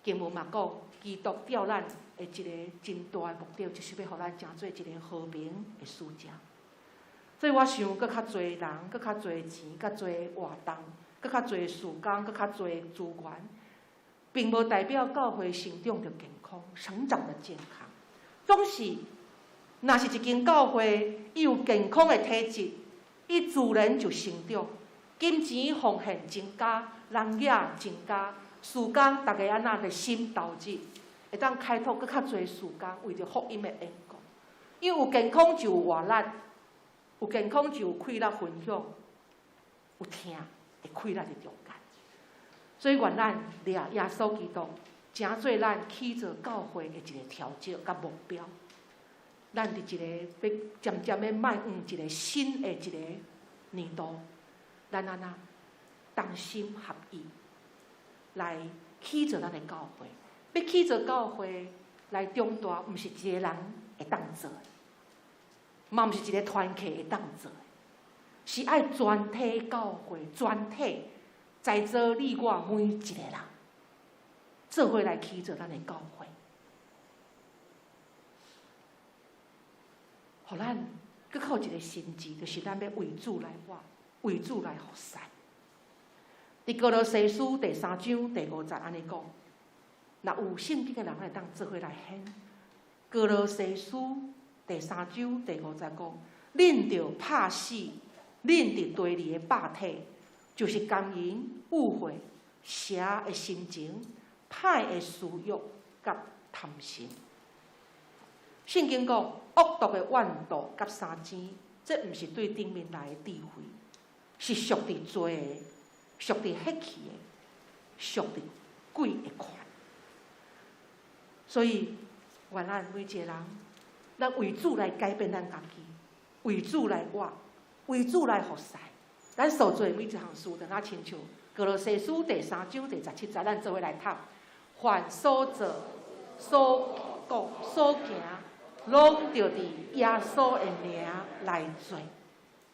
經文嘛講，基督召咱的一个真大的目的，就是欲予咱成做一个和平的使者。所以我想，閣較濟人，閣較濟錢，較濟活動，閣較濟事工，閣較濟資源，並無代表教會成長著健康，成長的健康。總是，若是一間教會，伊有健康的體質，伊自然就成長，金錢奉獻增加，人也增加，事工逐家按怎熱心投入，會當開拓閣較濟事工，為著福音的緣故。因為有健康就有活力，有健康就有氣力分享，有疼的氣力佇中間。所以願咱掠耶穌基督，成做咱起造教會的一個條件佮目標。咱佇一個欲漸漸欲邁向一個新的一個年度，咱按怎同心合意來起造咱的教會。欲起造教會來長大，毋是一個人會當做的，嘛毋是一個團契會當做的，是愛全體教會、全體在座你我每一個人，做伙來起造咱的教會。予咱閣較有一個心志，就是咱欲為主來活，為主來服侍。佇歌羅西書第三章第五節按呢講，若有聖經的人會當做伙來掀。歌羅西書第三章第五節講，恁著拍死恁佇地裡的肉體，就是姦淫、污穢、邪的心情、歹的私欲佮貪心。聖經講，惡毒的怨妒佮相爭，這毋是對頂面來的智慧，是屬佇罪的、屬佇血氣的、屬佇鬼的權。所以，願咱每一個人，咱為主來改變咱家己，為主來活，為主來服侍。咱所做的每一項事，就若親像歌羅西書第三章第17節，咱做伙來讀：凡所做、所講、所行，攏著佇耶穌的名來做。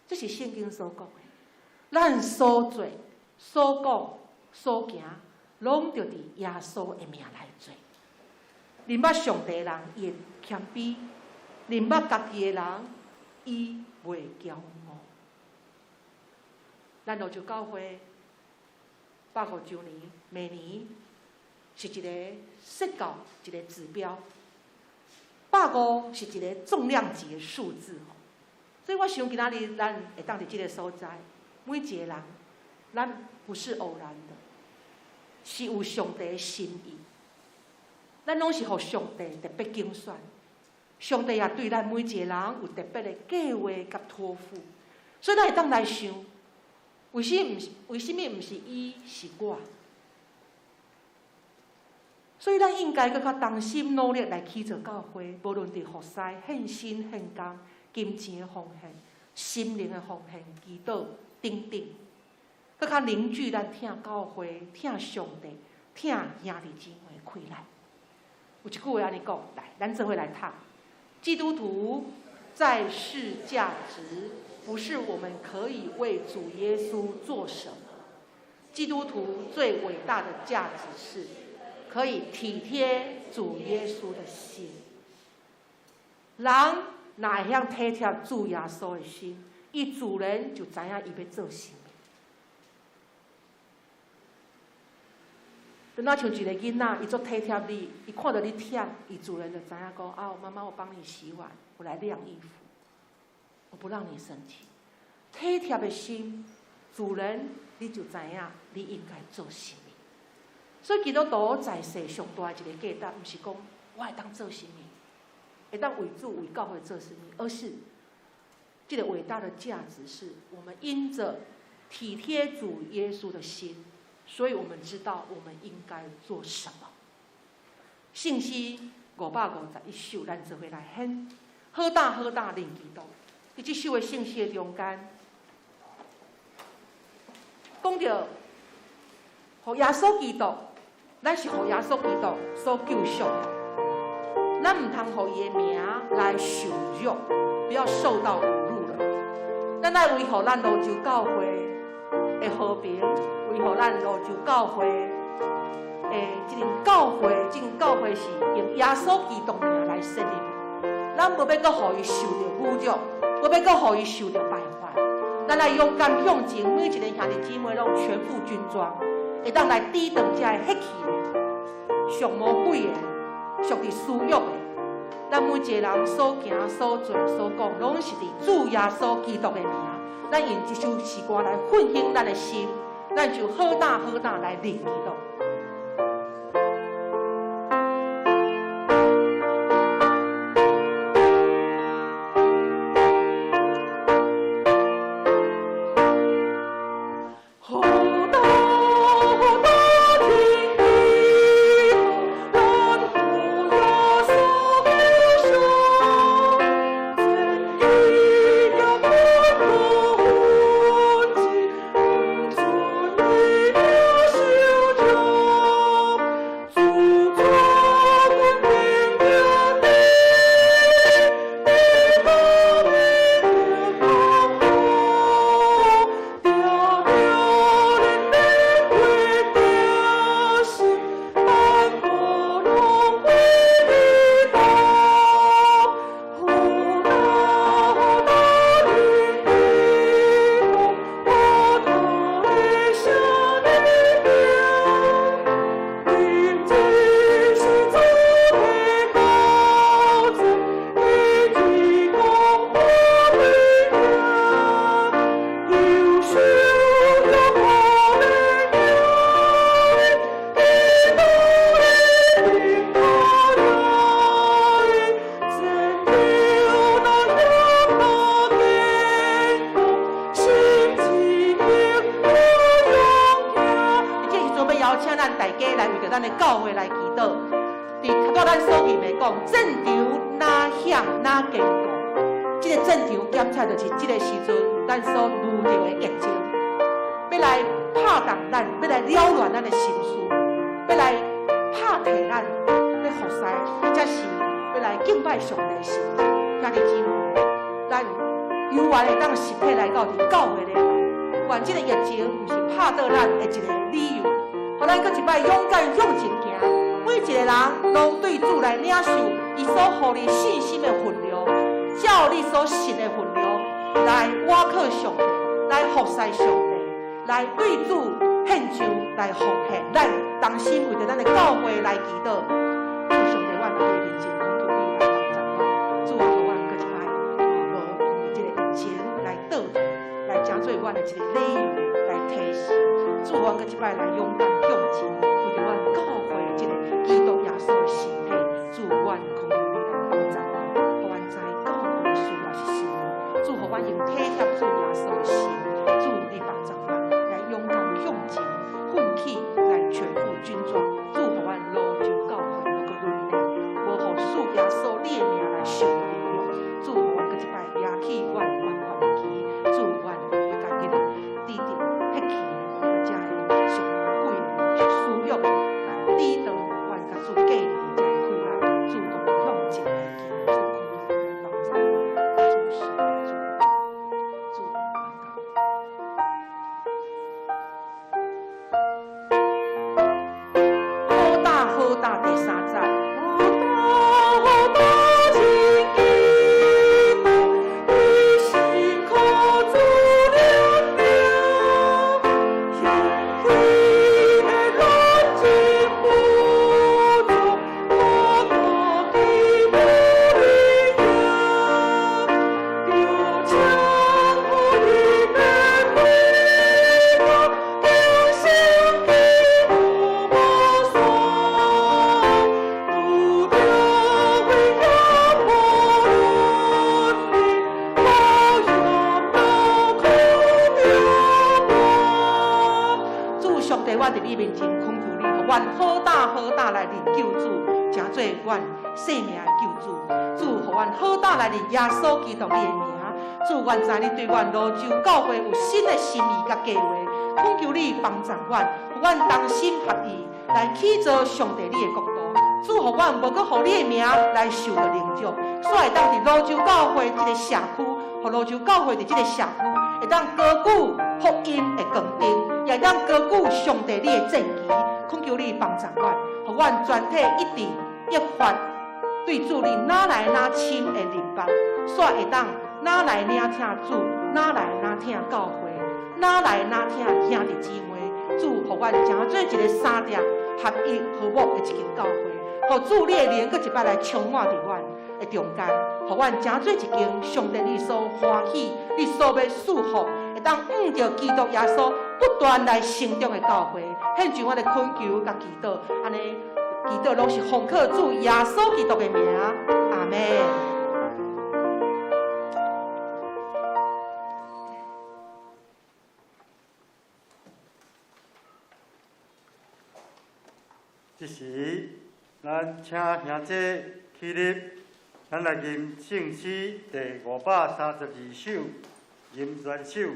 這是聖經所講的。咱所做、所講、所行，攏著佇耶穌的名來做。認捌上帝的人，伊會謙卑；認捌家己的人，伊袂驕傲。咱蘆洲教會150週年，明年是一個說教一個指標。150是一個重量級的數字，所以我想今仔日咱會當佇這個所在，每一個人，咱不是偶然的，是有上帝的心意。咱攏是予上帝特別揀選，上帝也對咱每一個人有特別的計劃佮託付，所以咱會當來想，為什麼毋是伊是我？所以咱應該閣較同心努力來起造教會，無論佇服侍、獻身、獻工、金錢的奉獻、心靈的奉獻、祈禱等等，閣較凝聚咱疼教會、疼上帝、疼兄弟姊妹的氣力。有一句話按呢講，來，咱做伙來讀：基督徒在世價值，不是我們可以為主耶穌做什麼。基督徒最偉大的價值是可以體貼主耶穌的心。人若會曉體貼主耶穌的心，伊自然就知影伊欲做啥物。就若像一個囡仔，伊足體貼你，伊看著你忝，伊自然就知影講：啊，媽媽，我幫你洗碗，我來晾衣服，我不讓你生氣。體貼的心，自然你就知影你應該做啥物。所以基督徒在世上大的一個價值，毋是講我會當做啥物，會當為主為教會做啥物，而是這個偉大的價值是我們因著體貼主耶穌的心，所以我們知道我們應該做什麼。聖詩551首，咱做伙來獻，好膽好膽認基督。佇這首的聖詩的中間，講著，予耶穌基督，咱是予耶穌基督所救贖的，咱毋通予伊的名來受辱，不要受到侮辱了。咱愛維護咱蘆洲教會的和平，維護咱蘆洲教會的這間教會，這間教會是用耶穌基督名來設立。咱無欲閣予伊受著侮辱，無欲閣予伊受著敗壞。咱愛勇敢向前，每一个兄弟姊妹攏全副軍裝，會當來抵擋這个彼去的、屬魔鬼的、屬佇私欲的。咱每一个人所行、所做、所講，攏是佇主耶穌基督的名。咱用這首詩歌來奮興咱的心，咱就好膽好膽來認基督。好膽好膽認基督，咱主耶穌的手，正義的軍隊奮起，毋准伊名受辱。主作阮頂著你，基督的降福，定定恁的決定心，萬國攏歸基督。好膽好膽認基督，我頭的勝利兵。認真是主的膏子，伊提供我力量，右手用我的名，基督的平安來，戰場若險若堅固，心志永有勇行。這時陣欲邀請咱大家來為著咱的教會來祈禱。佇頭拄咱所吟的講，戰場若險若堅固，這个戰場檢測就是這个時陣咱所遇著的疫情，欲來拍動咱，欲來擾亂咱的心思，欲來拍退咱，欲服侍，或者是欲來敬拜上帝的心。兄弟姊妹，咱猶原會當實體來到佇教會禮拜，願這个疫情毋是拍倒咱的一个理由，予咱閣一擺勇敢向前行。每一个人攏對主來領受伊所予你信心的分量，照你所信的分量來倚靠上帝，來服侍上帝，來對主獻上，來奉獻。咱同心為著咱的教會來祈禱。主上帝，阮佇你面前懇求你來幫助阮。主啊，予阮閣一擺，無因為這個疫情來倒退，來成做阮的一個理由來提示。主，予阮閣一擺來勇敢向前，為著阮教會這個基督耶穌的身體。主，阮懇求你來幫助阮，予阮知教會需要是啥物。主，予阮用體貼主耶穌的心。主，你幫助阮來勇敢向前，奮起來全副軍裝。主，予阮蘆洲教會無閣淪落，無予主耶穌你的名來受侮辱。主，予阮閣一擺舉起阮萬萬的旗。主，阮欲共彼个抵擋彼去的，遮个屬魔鬼的、屬私欲的來抵擋阮佮主隔離的遮个困難。主，予阮向前來行，主，懇求你來幫助阮。主，上帝，主，主，阮感。伫你面前恳求你，予阮好膽好膽來認救主，成做阮生命的救主。主，予阮好膽來認耶穌基督你的名。主，阮知你對阮蘆洲教會有新的心意佮計畫，懇求你幫助阮，予阮同心合意來起造上帝你的國度。主，予阮無閣予你的名來受著凌辱，煞會當佇蘆洲教會這个社區，予蘆洲教會佇這个社區會當高舉福音的光燈，也會當高舉上帝你的戰旗。懇求你幫助阮，予阮全體一致一發，對主你愈來愈深的認識，煞會當愈來愈疼主，愈來愈疼教會，愈來愈疼兄弟姊妹。主，予阮成做一个三點合一和睦的一間教會，予主你的靈閣一擺來充滿佇阮的中間，予阮成做一間上帝你所歡喜、你所欲賜福，會當向著基督耶穌不斷來成長的教會。獻上我的懇求佮祈禱，按呢祈禱攏是奉靠主耶穌基督的名，阿們。這時，咱請兄姐起立，咱來吟聖詩第532首，吟全首。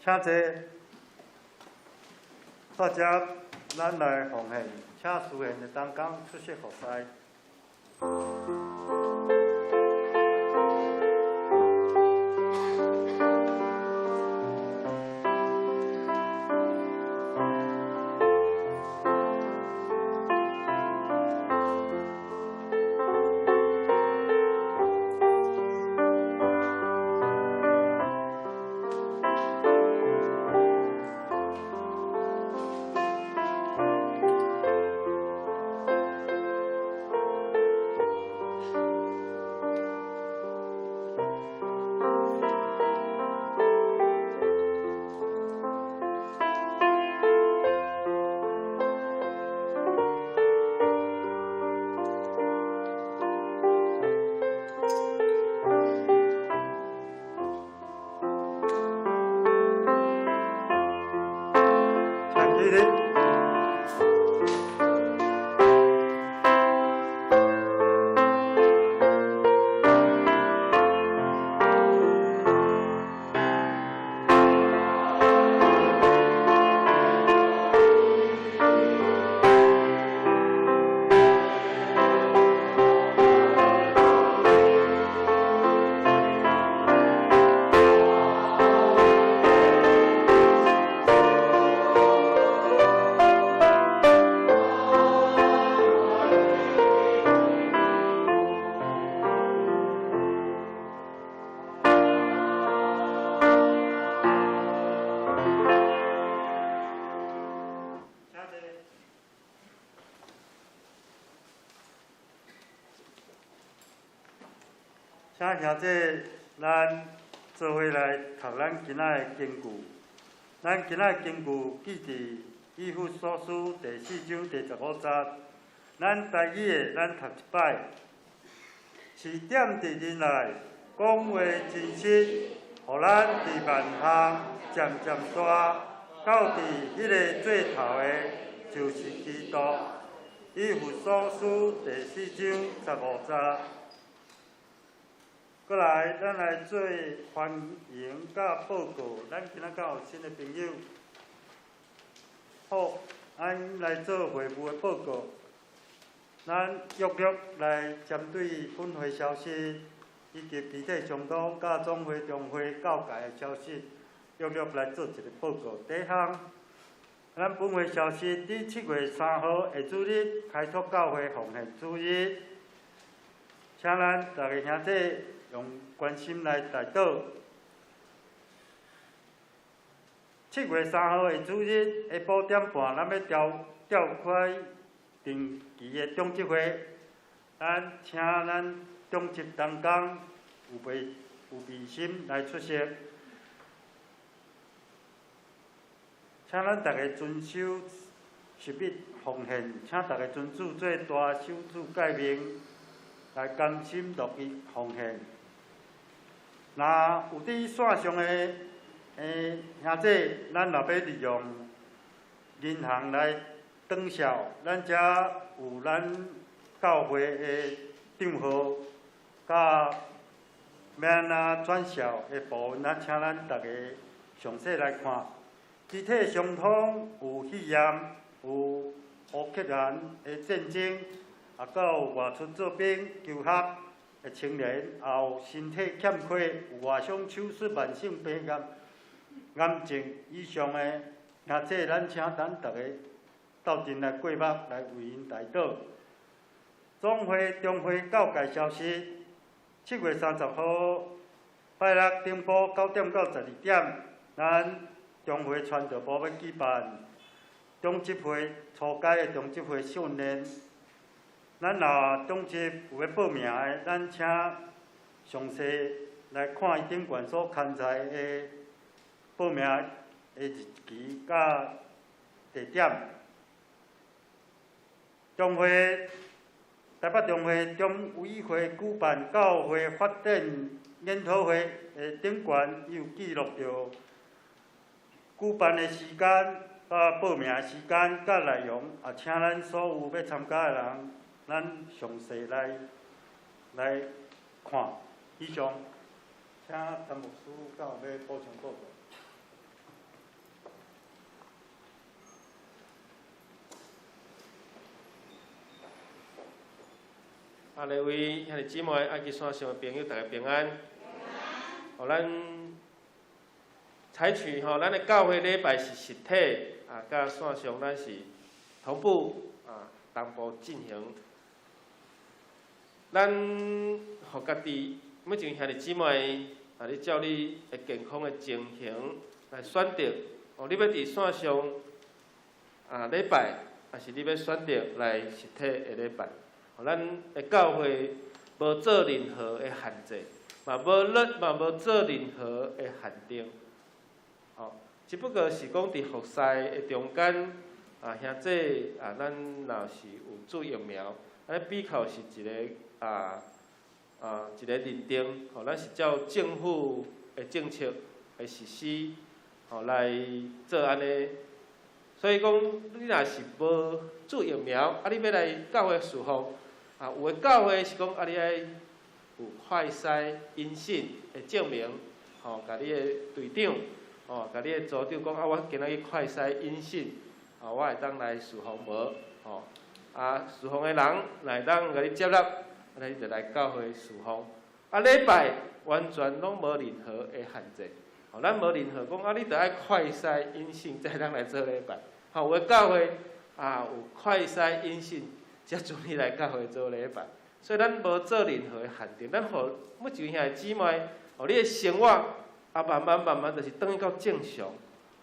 請坐。大家咱來奉獻，請司獻的同工出席服侍。請起立。請坐。請兄弟，咱做伙來讀咱今仔的經句。咱今仔的經句記佇以弗所書第四章第十五節。咱台語的，咱讀一擺。是踮佇忍耐，講話真實，予咱佇萬項漸漸大，到佇彼个做頭的，就是基督。以弗所書第四章十五節。過來，咱來做歡迎佮報告。咱今仔敢有新的朋友？好，咱來做會務的報告。咱約略來針對本會消息，以及肢體相通佮總會、中會教界的消息，約略來做一个報告。第一項，咱本會消息，佇7月3號下主日開拓教會奉獻主日，請咱逐个兄弟用關心來代禱。7月3號下主日下晡點半，咱欲召開定期的長執會，咱請咱長執同工有備心來出席，請咱逐家遵守食物奉獻，請逐家遵守做大守主誡命，來甘心樂意奉獻。若有佇線上的兄弟，咱若欲利用銀行來轉銷，咱遮有咱教會的帳號，佮欲按怎轉銷的部分，咱請咱逐家詳細來看。肢體相通有肺炎，有烏克蘭的戰爭，也閣有外出做兵求學的青年，也有身體欠缺、有外傷手術、慢性病、癌症以上的，兄弟，咱請咱逐家鬥陣來過目，來為𪜶代禱。總會、中會教界消息：7月30號拜六頂晡9點到12點，咱中會傳道部欲舉辦長執會初階的長執會訓練。咱若長執有欲報名的，咱請詳細來看伊頂懸所刊載的報名的日期佮地點。中會台北中會中委會舉辦教會發展研討會的頂懸，伊有記錄著舉辦的時間、佮報名的時間、佮內容，也請咱所有欲參加的人，咱詳細來看。以上，請陳牧師敢有欲補充報告。啊，各位兄弟姊妹，愛去線上的朋友，大家平安。予咱採取吼，咱的教會禮拜是實體，啊，佮線上咱是同步啊，同步進行。咱予家己每一位兄弟姊妹，啊，你照你的健康的情形來選擇，哦，你欲佇線上啊禮拜，抑是你欲選擇來實體的禮拜。咱的教會無做任何的限制，嘛無咧嘛無做任何的限定，吼，只不過是講佇服侍的中間，啊，兄弟啊，咱若是有注疫苗，按呢比較是一个一个認定，吼，咱是照政府的政策的實施，吼來做按呢。所以講，你若是無注疫苗，啊，你欲來教會侍奉，啊，有的教會是講啊，你愛有快篩陰性的證明，吼，共你的隊長，吼，共你的組長講啊，我今仔日快篩陰性，吼，我會當來侍奉無？吼，啊，侍奉的人若會當共你接納，按呢你就來教會侍奉。啊，禮拜完全攏無任何的限制，吼，咱無任何講啊，你著愛快篩陰性才會當來做禮拜。吼，有的教會啊有快篩陰性，才准你來教會做禮拜。所以咱無做任何的限定，咱予每一位兄弟姊妹，予你的生活啊慢慢慢慢就是轉去到正常。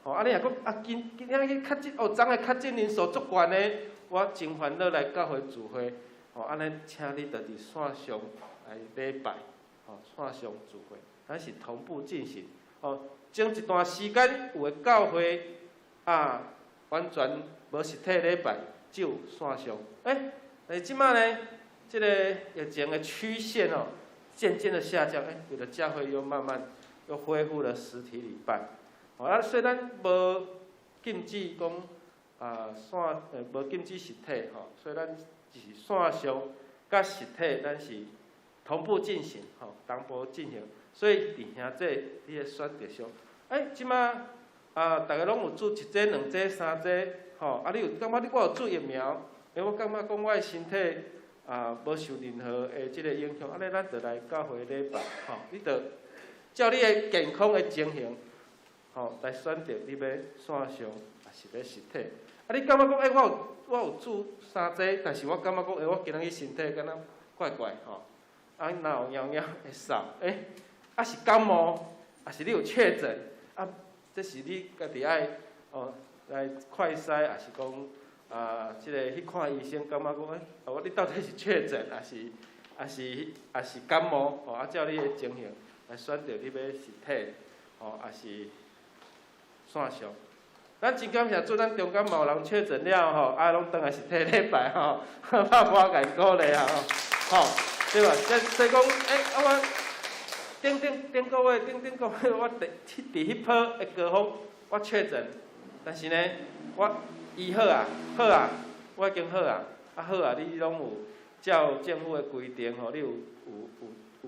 吼，啊你若閣啊今今仔日確診哦，昨昏確診人數足懸的，我真煩惱來教會聚會。吼，按呢，請你就佇線上來禮拜，吼，線上聚會，咱是同步進行。吼，前一段時間有的教會啊，完全無實體禮拜，只有線上。欸，但是這擺呢，這个疫情的曲線哦，漸漸的下降，欸，有的教會又慢慢又恢復了實體禮拜。吼，啊，雖然無禁止講啊線，無禁止實體吼，所以咱是線上佮實體，咱是同步進行，吼，同步進行。所以佇兄弟你的選擇上，欸，這擺啊，逐家攏有注一劑、兩劑、三劑，吼，啊，你有感覺你我有注疫苗，欸，我感覺講我的身體啊無受任何的這个影響，按呢咱就來教會禮拜，吼，你就照你的健康的情形，吼，來選擇你欲線上抑是欲實體。啊，你感覺講，欸，我有注三劑，但是我感覺講，欸，我今仔日身體敢若怪怪吼，啊，若有枵枵會嗽，欸，啊是感冒，抑是你有確診，啊，這是你家己愛哦來快篩，抑是講啊，這个去看醫生，感覺講，欸，啊，你到底是確診，抑是感冒，吼，啊，照你的情形來選擇你欲實體，吼，抑是線上。咱真感謝主，咱中間嘛有人確診了吼，啊，攏轉來實體禮拜吼，拍破共鼓勵啊吼，吼，對吧？所以講，欸，啊我頂頂頂個月，頂頂個月，我佇佇彼波的高峰，我確診，但是呢，我醫好啊，好啊，我已經好啊，啊好啊，你攏有照政府的規定吼，你有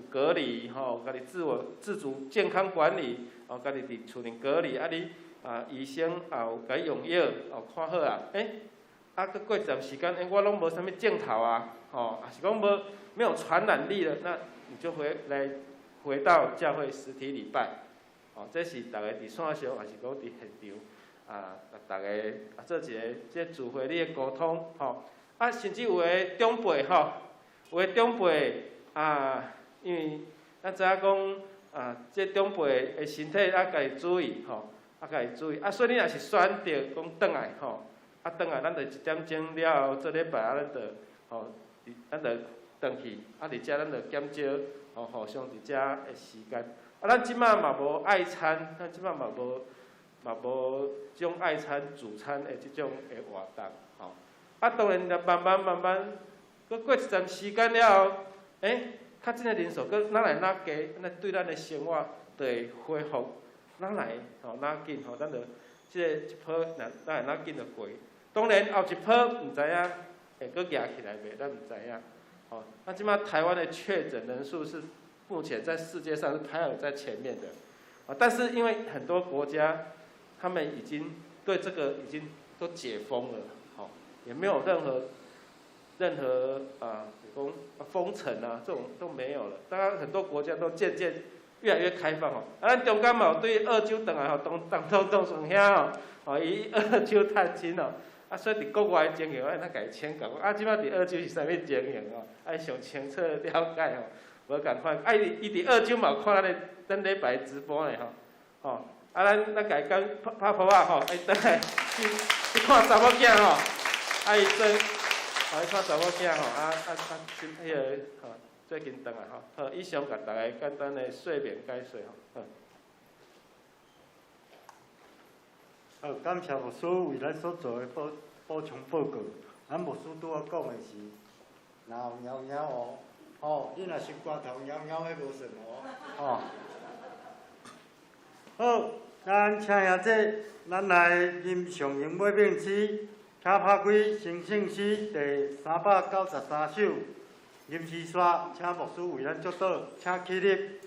隔離吼，家己自我自主健康管理，哦，家己佇厝裡隔離，啊你啊醫生也有共你用藥，哦看好啊，欸，啊閣過一段時間，欸我攏無啥物症頭啊，吼，抑是講無沒有傳染力了，那你就回來回到教會實體禮拜，哦，這是逐家佇線上，抑是講佇現場，啊，逐家啊做一个這聚會你的溝通，吼，啊，甚至有的長輩吼，有的長輩啊，因為咱知影講啊，這長輩的身體啊，家己注意吼，啊，家己注意，啊，所以你若是選擇講轉來吼，啊，轉來咱就一點鐘了後做禮拜啊，咱就吼，咱就轉去，啊，佇遮咱就減少吼互相佇遮的時間。啊，咱這擺嘛無愛餐，咱這擺嘛無這種愛餐主餐的這種的活動，吼。啊，當然，慢慢慢慢，閣過一陣時間了後，欸，確診的人數閣愈來愈低，按呢對咱的生活就會恢復，愈來吼愈緊吼，咱就這个一波若愈來愈緊就過。當然後一波毋知影會閣夯起來袂，咱毋知影。吼，啊，這擺台灣的確診人數是目前在世界上是排行在前面的，啊，但是因為很多國家他們已經對這個已經都解封了，吼，也沒有任何任何啊，比如講封城啊，這種都沒有了。當然很多國家都漸漸越來越開放吼。啊，咱中間嘛有對澳洲轉來吼，當當當當順兄吼，吼伊澳洲探親吼，啊，所以佇國外的情形，愛咱共伊請教，啊，這擺佇澳洲是啥物情形吼？愛上清楚了解吼，無仝款。啊，伊伊佇澳洲嘛有看咱的咱禮拜直播呢吼，吼，啊，咱咱共伊講拍拍噗仔吼，伊轉來去去看查某囝吼，啊，伊做，吼，伊看查某囝吼，啊啊啊，彼个吼，最近轉來吼，好，以上共大家簡單的說明解說吼，好。好，感謝牧師為咱所做的補補充報告。咱牧師拄仔講的是，若有貓貓哦，吼，你若是寒頭貓貓，彼無算哦，吼。好，咱請兄弟，咱來吟誦榮美命詩，請拍開成聖詩第393首，吟詩煞，請牧師為咱祝禱，請起立。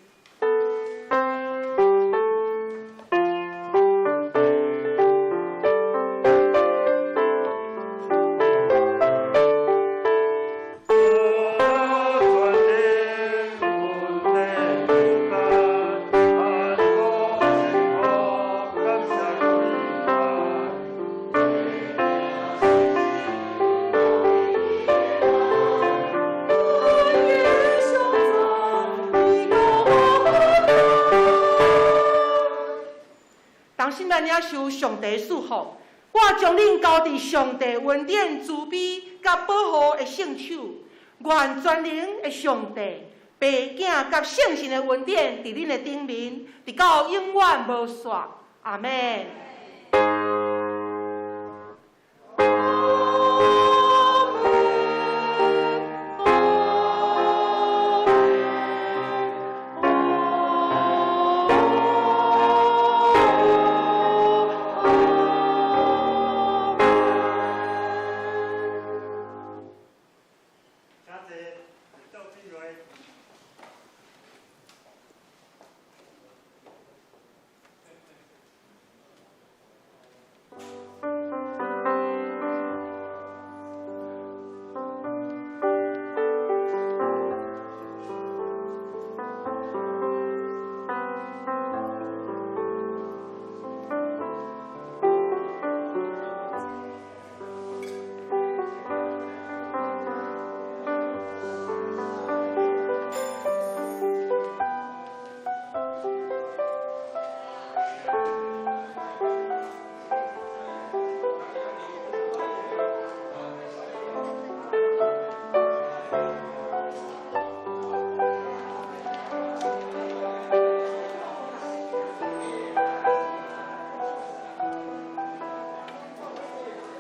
受上帝賜福，我將恁交佇上帝恩典、慈悲佮保護的聖手。願全能的上帝、爸、囝佮聖神的恩典佇恁的頂面，直到永遠無煞。阿們。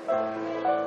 Thank